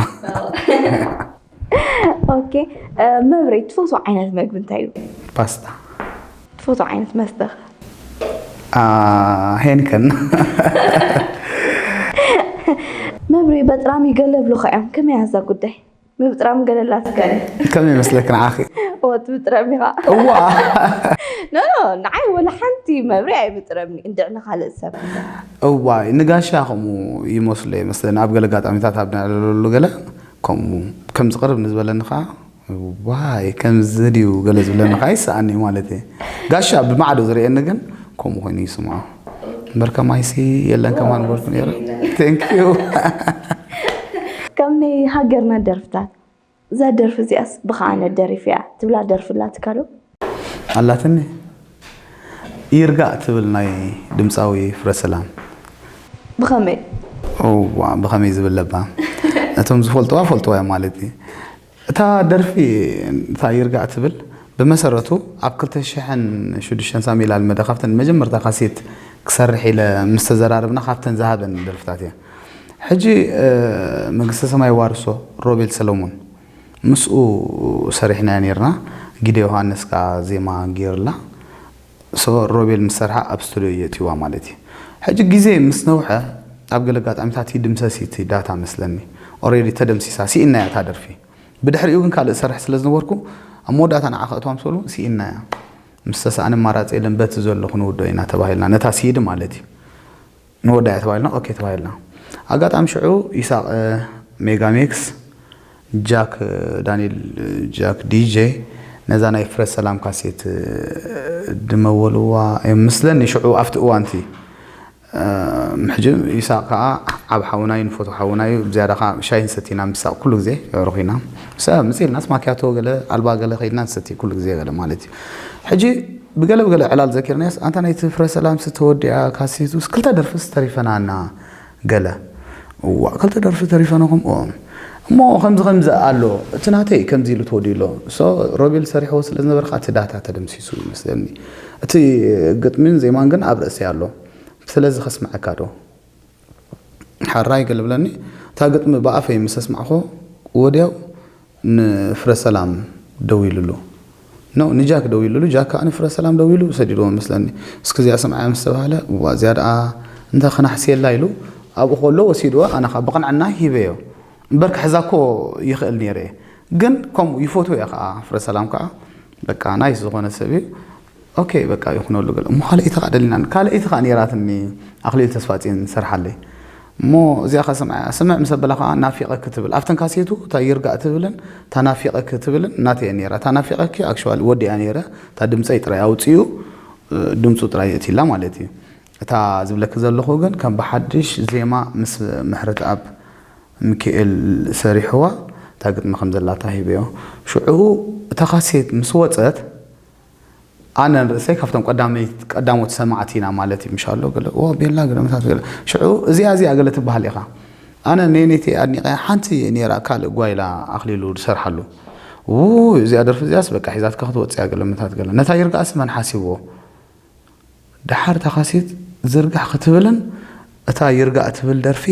ኦኬ፣ እ፣ መብሬ፣ ትፈትዎ ዓይነት መግቢ እንታይ እዩ? ፓስታ። ትፈትዎ ዓይነት መስተ ኸ? አ፣ ሄንከን። መብሬ፣ በጥራም ይገለብሉኻ እዮም፣ ከመይ እያ እዛ ጉዳይ? ምብጥራም ገለ ኣላትካ ድያ? ከመይ ይመስለክ ንዓኺ? ወ ትብጥረም ኢኻ። እዋ። ኖ ኖ፣ ንዓይ ወላ ሓንቲ መብሬ ኣይብጥረምኒ፣ እንድዒ ንኻልእ ሰብ። እዋይ፣ ንጋሻ ከምኡ ይመስሎ እየ መስለኒ። ኣብ ገለ ኣጋጣሚታት ኣብ ነዕልለሉ ገለ ከምኡ ከም ዝቕርብ ንዝበለኒ ኸዓ፣ ዋይ ከምዚ ድዩ ገለ ዝብለኒ ኸዓ ይስኣኒ ማለት እየ። ጋሻ ብማዕዶ ዝርእየኒ ግን ከምኡ ኮይኑ ይስምዖ። እምበር ከማይሲ የለን ከማን በልኩ ነይረ። Thank you። ካብ ናይ ሃገርና ደርፍታት፣ እዛ ደርፊ እዚኣስ ብኸ ኣነ ደሪፈያ ትብላ ደርፊ ኣላትካ ዶ? ኣላትኒ። ይርጋእ ትብል ናይ ድምፃዊ ፍረሰላም። ብኸመይ? እዋ፣ ብኸመይ ዝብል ለባ? እቶም ዝፈልጥዋ ፈልጥዋ እዮም ማለት እዩ። እታ ደርፊ፣ እታ ይርጋእ ትብል፣ ብመሰረቱ ኣብ ክልተ ሽሕን ሽዱሽተን ሳሚ ላልመደ ካብተን መጀመርታ ካሴት ክሰርሕ ኢለ ምስ ተዘራረብና ካብተን ዝሃበን ደርፍታት እያ። ሕጂ፣ እ፣ መንግስተ ሰማይ ዋርሶ ሮቤል ሰለሙን ምስኡ ሰሪሕናያ ነይርና። ጊደ ዮሃንስ ከኣ ዜማ ገይርላ። ሶ ሮቤል ምስ ሰርሓ ኣብ ስቱድዮ የእትይዋ ማለት እዩ። ሕጂ ግዜ ምስ ነውሐ ኣብ ገለ ኣጋጣሚታት ይድምሰስ እዩ እቲ ዳታ መስለኒ። ኦሬዲ ተደምሲሳ፣ ስኢናያ እታ ደርፊ። ብድሕሪኡ ግን ካልእ እሰርሕ ስለ ዝነበርኩ ኣብ መወዳእታ ንዓ ከእትዋ ምስ በሉ ስኢናያ። ምስ ተሳእነ ኣማራጺ የለን፣ በቲ ዘሎ ክንውድኦ ኢና ተባሂልና፣ ነታ ሲዲ ማለት እዩ። ንወዳያ ተባሂልና፣ ኦኬ ተባሂልና። ኣጋጣሚ ሽዑ ይሳቕ፣ እ፣ ሜጋሜክስ፣ ጃክ፣ እ፣ ዳንኤል፣ እ፣ ጃክ ዲጄ ነዛ ናይ ፍረ ሰላም ካሴት፣ እ፣ ድመወልዋ እዮም ምስለኒ ሽዑ ኣብቲ እዋንቲ። እ፣ ሕጂ ይሳቕ ከኣ ዓብ ሓውና እዩ፣ ንፈትዎ ሓውና እዩ። ብዝያዳ ከኣ ሻሂ ንሰቲ ኢና ምስ ይሳቕ ኩሉ ግዜ የዕሩኽ ኢና። ምስ፣ ምጽእ ኢልናስ ማክያቶ ገለ ኣልባ ገለ ከይድና ንሰቲ ኩሉ ግዜ ገለ ማለት እዩ። ሕጂ ብገለ ብገለ ዕላል ዘኪርናዮስ፣ ኣንታ ናይቲ ፍረ ሰላምሲ ተወዲኣ፣ ካሴቱስ ክልተ ደርፍስ ተሪፈናና ገለ። እዋ፣ ክልተ ደርፊ ተሪፈናኹም? ኦ። እሞ ከምዚ ከምዚ ኣሎ፣ እቲ ናተይ ከምዚ ኢሉ ተወዲኡ ኣሎ። ሶ፣ ሮቤል ሰሪሕዎ ስለ ዝነበረ፣ እቲ ዳታ ተደምሲሱ ይመስለኒ። እቲ ግጥሚን ዜማን ግን ኣብ ርእሰይ ኣሎ። ስለዚ ከስምዐካ ዶ? ሓራይ ገለ ብለኒ። እታ ግጥሚ ብኣፈይ ምስ ኣስማዕኮ፣ ወዲያው ንፍረ ሰላም ደዊሉሉ። ኖ፣ ንጃክ ደዊሉሉ፣ ጃክ ከኣ ንፍረ ሰላም ደዊሉ ሰዲድዎ መስለኒ። እስኪ እዚኣ ስምዓያ ምስ ተባህለ፣ "እዋ፣ እዚኣ ደኣ እንተ ክናሕስየላ" ኢሉ ኣብኡ ከሎ ወሲድዋ፣ ኣነ ከኣ ብቕንዕና ሂበዮ። እምበር ክሕዛ እኮ ይኽእል ነይረ እየ። ግን ከምኡ ይፈትዎ እየ ከኣ፣ ፍረ ሰላም ከኣ በቃ ናይስ ዝኾነ ሰብ እዩ። ኦኬ፣ በቃ ይኹነሉ ገለ። እሞ ካልኣይቲ ኸኣ ደሊና፣ ካልኣይቲ ኸኣ ነይራትኒ፣ ኣኽሊል ተስፋጽዮን ዝሰርሓለይ። እሞ እዚኣ ኸኣ ስምዓያ፣ ስምዕ ምስ ኣበላ ኸኣ ናፊቐኪ ትብል። ኣብተን ካሴቱ እታ ይርጋእ ትብልን እታ ናፊቐኪ ትብልን ናተይ እያ ነይራ። እታ ናፊቐኪ ኣክሽዋሊ ወዲኣ ነይረ፣ እታ ድምጸይ ጥራይ ኣውጺኡ፣ ድምጹ ጥራይ የእትይላ ማለት እዩ። እታ ዝብለኪ ዘለኹ ግን ከም ብሓድሽ ዜማ ምስ ምሕረትኣብ ሚኪኤል ሰሪሕዋ፣ እታ ግጥሚ ከም ዘላታ ሂበዮ። ሽዑ እታ ካሴት ምስ ወጸት፣ ኣነ ንርእሰይ ካብቶም ቀዳመይት-፣ ቀዳሞት ሰማዕቲ ኢና ማለት እዩ። ምሻሎ ገለ፣ "ኦ፣ ቤላ ገለ፣ ምታት ገለ። ሽዑ እዚኣ፣ እዚኣ ገለ ትበሃል ኢኻ። ኣነ ነየነይቲ ኣድኒቐያ፣ ሓንቲ ነይራ፣ ካልእ ጓይላ ኣኽሊሉ ዝሰርሓሉ። ውይ፣ እዚኣ ደርፊ እዚኣስ በቃ ሒዛትካ ክትወጽእ እያ ገለ፣ ምታት ገለ። ነታ ይርጋእስ መን ሓሲብዎ?" ደሓር እታ ካሴት ዝርጋሕ ክትብልን እታ ይርጋእ ትብል ደርፊ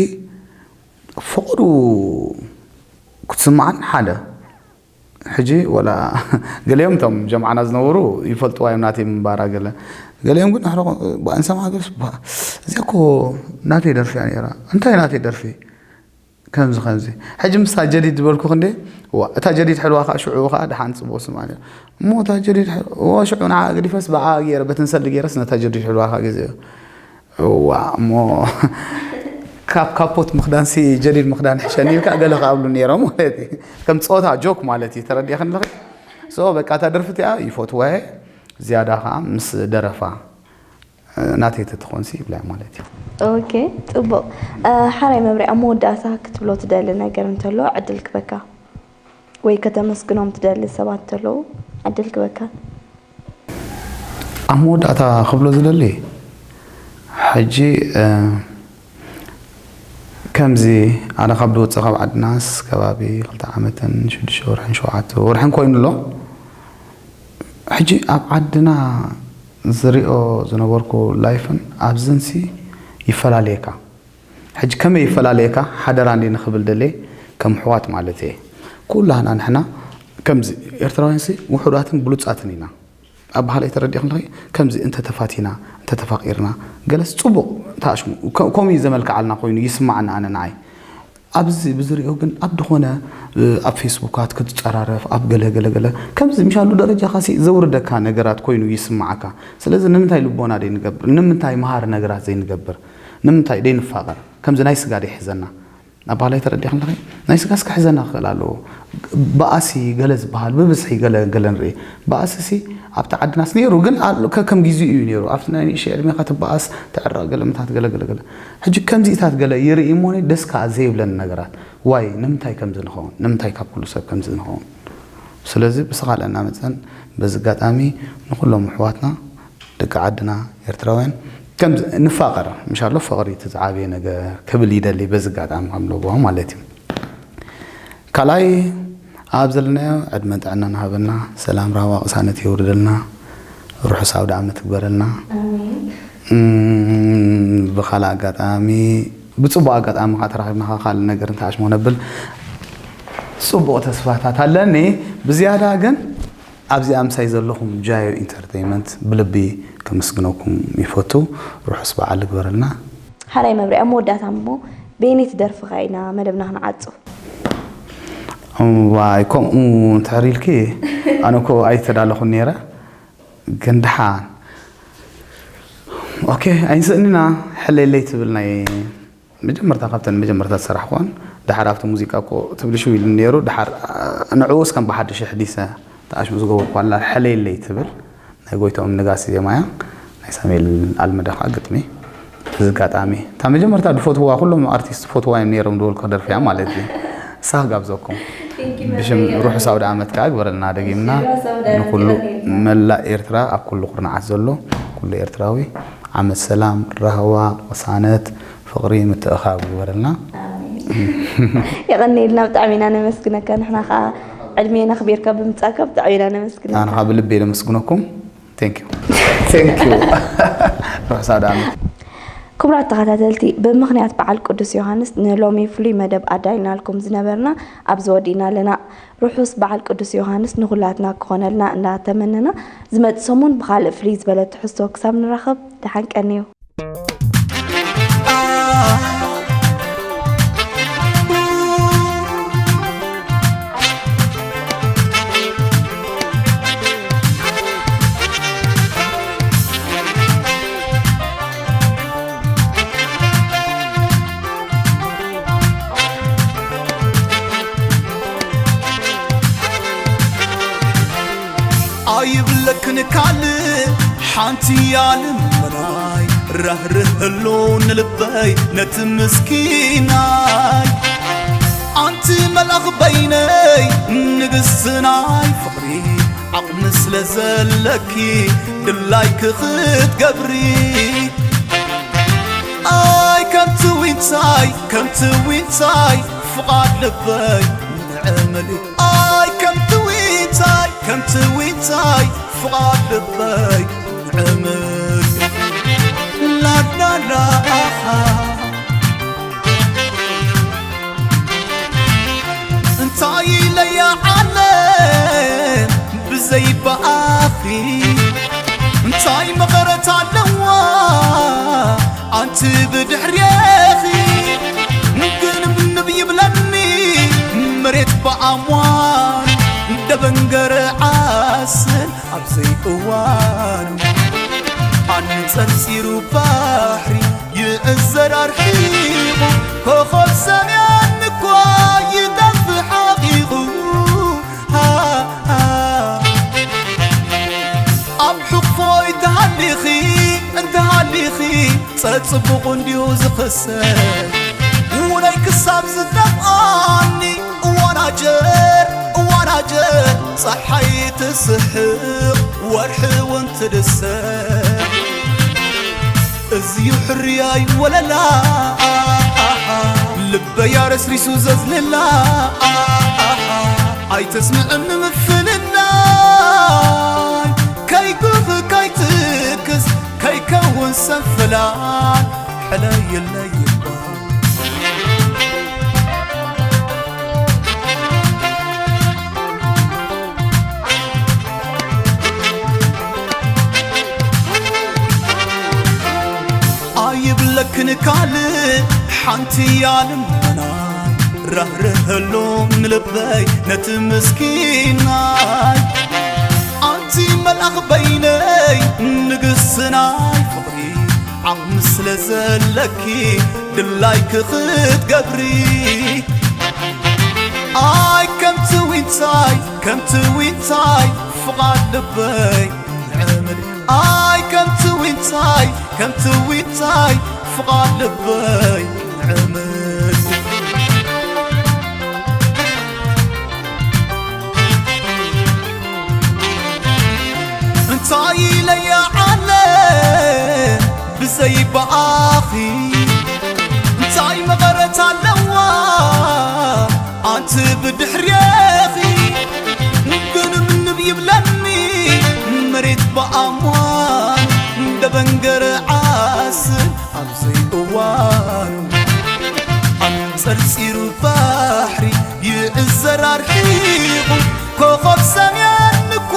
ፈቐዱ ክትስምዓን ሓደ። ሕጂ ወላ ገሊኦም እቶም ጀምዓና ዝነበሩ ይፈልጥዋ እዮም ናተይ ምንባራ ገለ። ገሊኦም ግን ኣሕረቑ፣ "ባ፣ እንሰምዓ ገስ፣ ባ፣ እዚኣ እኮ ናተይ ደርፊ እያ ነይራ። እንታይ ናተይ ደርፊ?" ከምዚ ከምዚ። ሕጂ ምስታ ጀዲድ ዝበልኩ ክንደይ? ዋ፣ እታ ጀዲድ ሕልዋ ኸኣ ሽዑ ኸኣ ደሓን ጽቡቕ ስምዓ ነይሩ። እሞ እታ ጀዲድ ሕል-፣ ዋ፣ ሽዑ ንዓ ገዲፈስ ብኣ ገይረ፣ በቲ ንሰሊ ገይረስ ነታ ጀዲድ ሕልዋ ኸኣ ገዚኦ። ዋ፣ እሞ ካብ ካፖት ምኽዳንሲ ጀዲድ ምኽዳን ይሕሸኒ ኢልካ ገለ ክኣብሉ ነይሮም ማለት እዩ። ከም ጸወታ ጆክ ማለት እዩ። ተረዲእክኒ ኣለኺ? ሶ፣ በቃ እታ ደርፊ እቲኣ ይፈትዋ እየ። ዝያዳ ኸኣ ምስ ደረፋ ናተይ ተትኾንሲ ይብላ ማለት እዩ። ኦኬ፣ ጽቡቕ። እ፣ ሓራይ መብርያ፣ ኣብ መወዳእታ ክትብሎ ትደሊ ነገር እንተሎ ዕድል ክበካ። ወይ ከተመስግኖም ትደሊ ሰባት ተለዉ ዕድል ክበካ። ኣብ መወዳእታ ክብሎ ዝደሊ ሕጂ ከምዚ ኣነ ካብ ድወፅእ ካብ ዓድናስ ከባቢ ክልተ ዓመትን ሽዱሽተ ወርሕን ሸውዓተ ወርሕን ኮይኑ ኣሎ። ሕጂ ኣብ ዓድና ዝሪኦ ዝነበርኩ ላይፍን ኣብዝንሲ ይፈላለየካ። ሕጂ ከመይ ይፈላለየካ ሓደራ እንዲ ንክብል ደለ ከም ኣሕዋት ማለት እየ። ኩላህና ንሕና ከምዚ ኤርትራውያንሲ ውሑዳትን ብሉፃትን ኢና። ኣባህላይ ተረዲእክ ንለኺ ከምዚ እንተተፋቲና እንተተፋቂርና ገለስ ፅቡቕ ተኣሽሙ ከምኡ እዩ ዘመልክዓልና ኮይኑ ይስማዓና ኣነ ንዓይ። ኣብዚ ብዝሪኦ ግን ኣብ ድኾነ ኣብ ፌስቡካት ክትፀራረፍ ኣብ ገለ ገለ ገለ ከምዚ ምሻሉ ደረጃ ካሲ ዘውርደካ ነገራት ኮይኑ ይስማዓካ። ስለዚ ንምንታይ ልቦና ደይንገብር? ንምንታይ መሃሪ ነገራት ዘይንገብር? ንምንታይ ደይንፋቐር? ከምዚ ናይ ስጋ ደይሕዘና? ኣባህላይ ተረዲእክ ንለኺ ናይ ስጋስ ክሕዘና ክኽእል ኣለዎ። በኣሲ ገለ ዝበሃል ብብዝሒ ገለ ገለ ንርኢ። በኣሲ ሲ ኣብቲ ዓድናስ ነይሩ ግን ከከም ጊዜኡ እዩ ነይሩ። ኣብቲ ናይ ንእሽተይ ዕድሜኻ ትበኣስ ትዕረቕ ገለ ምታት ገለ ገለ ገለ። ሕጂ ከምዚኢታት ገለ ይርኢ እሞ ደስ ከኣ ዘይብለኒ ነገራት ዋይ ንምንታይ ከምዚ ንኸውን ንምንታይ ካብ ኩሉ ሰብ ከምዚ ንኸውን። ስለዚ ብስኻልና መፀን በዚ ኣጋጣሚ ንኩሎም ኣሕዋትና ደቂ ዓድና ኤርትራውያን ከም ንፋቐር ምሻሎ ፍቕሪ እቲ ዝዓበየ ነገር ክብል ይደሊ በዚ ኣጋጣሚ ከም ለቦ ማለት እዩ። ካልኣይ ኣብ ዘለናዮ ዕድመን ጥዕናን ሃበና፣ ሰላም ራህዋ ቅሳነት የውርደልና፣ ርሑስ ኣውደ ዓመት ይግበረልና። ብኻልእ ኣጋጣሚ ብፅቡቅ ኣጋጣሚ ከዓ ተራኺብና ከዓ ካልእ ነገር እንተኣሽሞ ነብል ፅቡቅ ተስፋታት ኣለኒ። ብዝያዳ ግን ኣብዚኣ ምሳይ ዘለኹም ጃዮ ኢንተርተይመንት ብልቢ ከመስግነኩም ይፈቱ። ርሑስ በዓል ይግበረልና። ሓራይ መብርያ መወዳእታ እሞ በየነይቲ ደርፍኻ ኢና መደብና ክንዓጹ? ዋይ ከምኡ እንድሕር ኢልኪ ኣነ እኮ ኣይተዳለኹን ነይረ። ግን ድሓን ኦኬ ኣይንስእንና ሕሌለይ ትብል ናይ መጀመርታ ካብተን መጀመርታ ዝሰራሕኩዋን ድሓር ኣብቲ ሙዚቃ እኮ ትብል ሽው ኢሉ ነይሩ። ድሓር ንዕኡስ ከም ብሓድሽ ኣሕዲሰ ተኣሽሙ ዝገበርኩ ኣላ ሕሌለይ ትብል ናይ ጎይትኦም ንጋሲ ዜማያ ናይ ሳሙኤል ኣልመዳ ከዓ ግጥሚ። እዚ ኣጋጣሚ እታ መጀመርታ ዝፈትዋ ኩሎም ኣርቲስት ዝፈትዋ እዮም ነይሮም ዝበልኩ ደርፊያ ማለት እዩ። ንሳ ክጋብዘኩም ብሽም ርሑስ ኣውደ ዓመት ከዓ ግበረልና ደጊምና ንኩሉ መላእ ኤርትራ ኣብ ኩሉ ኩርናዓት ዘሎ ኩሉ ኤርትራዊ ዓመት ሰላም ራህዋ ቅሳነት ፍቕሪ ምትእኻብ ይግበረልና። የቐንየልና ብጣዕሚ ኢና ነመስግነካ ንሕና ከዓ ዕድሜ ነኽቢርካ ብምፃእካ ብጣዕሚ ኢና ነመስግነካ ኣነ ከዓ ብልበይ ነመስግነኩም። Thank you። Thank you። ርሑስ ኣውደ ዓመት። ክቡራት ተኸታተልቲ ብምኽንያት በዓል ቅዱስ ዮሃንስ ንሎሚ ፍሉይ መደብ ኣዳሊናልኩም ዝነበርና ኣብዚ ወዲእና ኣለና። ርሑስ በዓል ቅዱስ ዮሃንስ ንኹላትና ክኾነልና እንዳተመነና ዝመጽእ ሰሙን ብኻልእ ፍልይ ዝበለ ትሕዝቶ ክሳብ ንራኸብ ደሓን ቀንዩ። ኣይብለክን ካልእ ሓንቲ እያ ልመናይ ራህርህ ህሉ ንልበይ ነቲ ምስኪናይ ኣንቲ መልኣኽ በይነይ ንግስቲ ናይ ፍቕሪ ዓቕሚ ስለ ዘለኪ ድላይኪ ክትገብሪ ኣይ ከምቲ ዊንታይ ከምቲ ዊንታይ ፍቓድ ልበይ ንዕመሊ ኣይ ከምቲ ዊንታይ ከምቲ ዊንታይ ፍቓድ ልበይ ንዕመሊ ላላላ እንታይ ኢለያ ዓለም ብዘይ በኣኺ እንታይ መቐረት ኣለዋ ኣንቲ ብድሕሬኺ ግንብንብ ይብለኒ መሬት ብኣምዋን ደበንገረ ዓስል ኣብ ዘይእዋኑ ኣንጸርጺሩ ባሕሪ ይእዘር ኣርሒቑ ኮኾብ ሰምያን እኳ ይጠፍእ ሓቒቑ ኣብ ሕቕፎይ ተሃሊኺ እንተሃሊኺ ጸጽቡቑ እንድዩ ዝኽሰት ውለይ ክሳብ ዝጠፍኣኒ እዋን ኣጀር እዋን ኣጀ ጸሓይ ትስሕቕ ወርሒ እውን ትድሰ፣ እዚዩ ሕርያይ ወለላ። ልበይ ኣረስሪሱ ዘዝልላ፣ ኣይተስምዕኒ ምፍልላይ። ከይጉህ ከይትክስ ከይከውን ሰንፈላል፣ ሕለየለይ እባ። ኣይብለክን ካልእ ሓንቲ እያ ልመናይ፣ ራህርሀሉ ንልበይ ነቲ ምስኪናይ። ኣንቲ መልኣኽ በይነይ ንግስቲ ናይ ፍቕሪ፣ ዓቕሚ ስለ ዘለኪ ድላይኪ ክትገብሪ። ኣይ ከምቲ ዊንታይ፣ ከምቲ ዊንታይ ፍቓድ ልበይ ንዕምል። ኣይ ከምቲ ዊንታይ፣ ከምቲ ዊንታይ ፍቓድ ልበይ ንዕምል። እንታይ ኢለያ ዓለም ብዘይ ብኣኺ? እንታይ መቐረት ኣለዋ ኣንቲ ብድሕሬኺ? ግንም ንብ ይብለኒ መሬት ብኣማን፣ ደበንገረ ዓስብ ኣብ ዘይእዋኑ። ኣንጸርጺሩ ባሕሪ ይእዘር ኣርሒቑ፣ ኮኾብ ሰምያን እኳ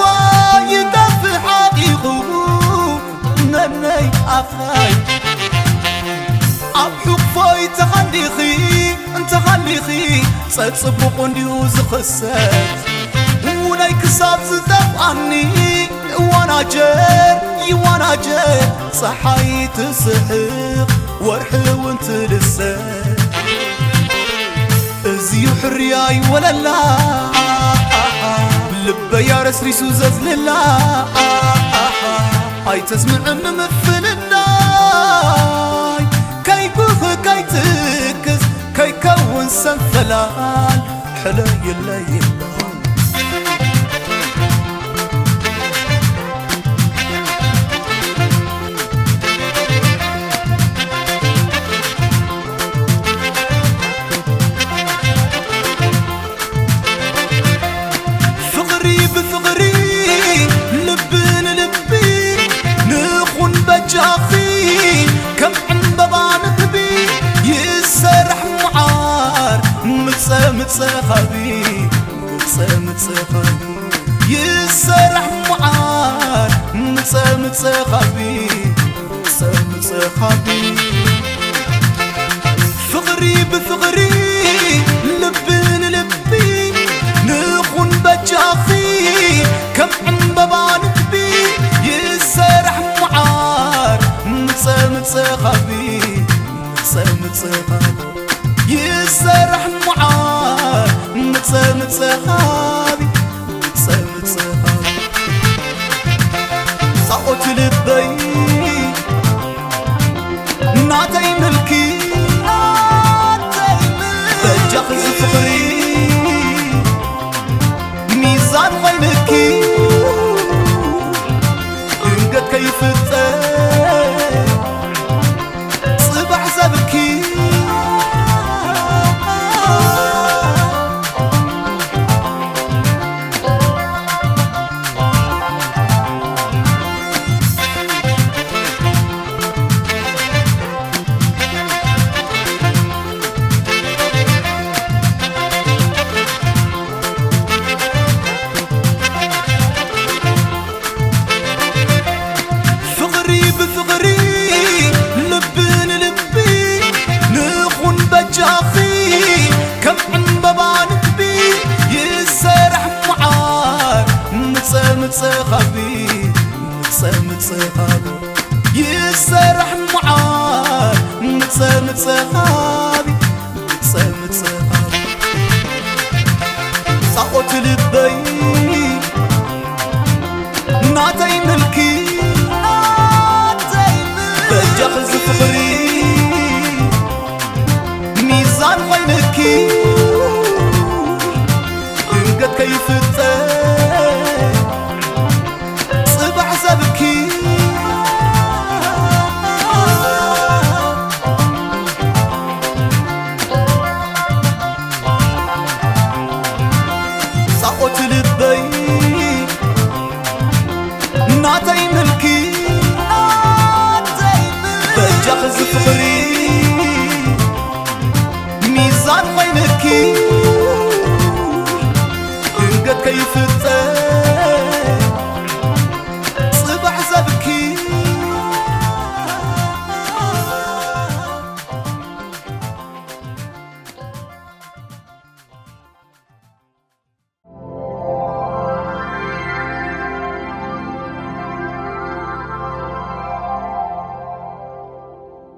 ይጠፍእ ሓቒቑ። ነነይ ኣኻይ ኣብ ሕቕፎይ ተኻሊኺ፣ እንተኻሊኺ ጸጽቡቑ እንድዩ ዝኽሰት። ውነይ ክሳብ ዝጠፍኣኒ እዋን ኣጀር ይዋን ኣጀር፣ ጸሓይ ትስሕቕ ወርሒ እውን ትድሰት። እዚዩ ሕርያይ ወለላ፣ ልበይ ኣረስሪሱ ዘዝልላ። ኣይተስምዕኒ ምፍልላይ፣ ከይጉህ ከይትክዝ ከይከውን ሰንፈላል፣ ሕለየለይ እባ። ፍቕሪ ብፍቕሪ፣ ልቢ ንልቢ፣ ንኹን በጃኺ፣ ከም ዕምበባ ንህቢ፣ ይሰራሕ መዓር፣ ምጸ ምጸ ኻቢ፣ ምጸ ምጸ ኻቢ፣ ይሰራሕ መዓር፣ ምጸ ምጸ ኻቢ፣ ምጸ ምጸ ኻቢ። ፍቕሪ ብፍቕሪ፣ ልቢ ንልቢ፣ ንኹን በጃኺ፣ ከም ዕምበባ ንግቢ፣ ይሰራሕ መዓር፣ ምጸ ምጸ ኻቢ፣ ምጸ ምጸ ኻቢ፣ ይሰራሕ መዓር፣ ምጸ ምጸ ኻቢ፣ ምጸ ምጸ ኻቢ። ጻኦት ልበይ ናተይ ምልኪ፣ ናተይ ምልኪ። በጃኺ እዚ ፍቕሪ ሚዛን ኮይንኪ፣ ድንገት ከይፍጠር ጽባሕ ዘብኪ። ፍቕሪ ብፍቕሪ፣ ልቢ ንልቢ፣ ንኹን በጃኺ፣ ከም ዕምበባ ንግቢ፣ ይሰራሕ መዓር፣ ምጸ ምጸ ኻቢ፣ ምጸ ምጸ ኻቢ፣ ይሰራሕ መዓር፣ ምጸ ምጸ ኻቢ፣ ምጸ ምጸ ኻቢ። ጻኦት ልበይ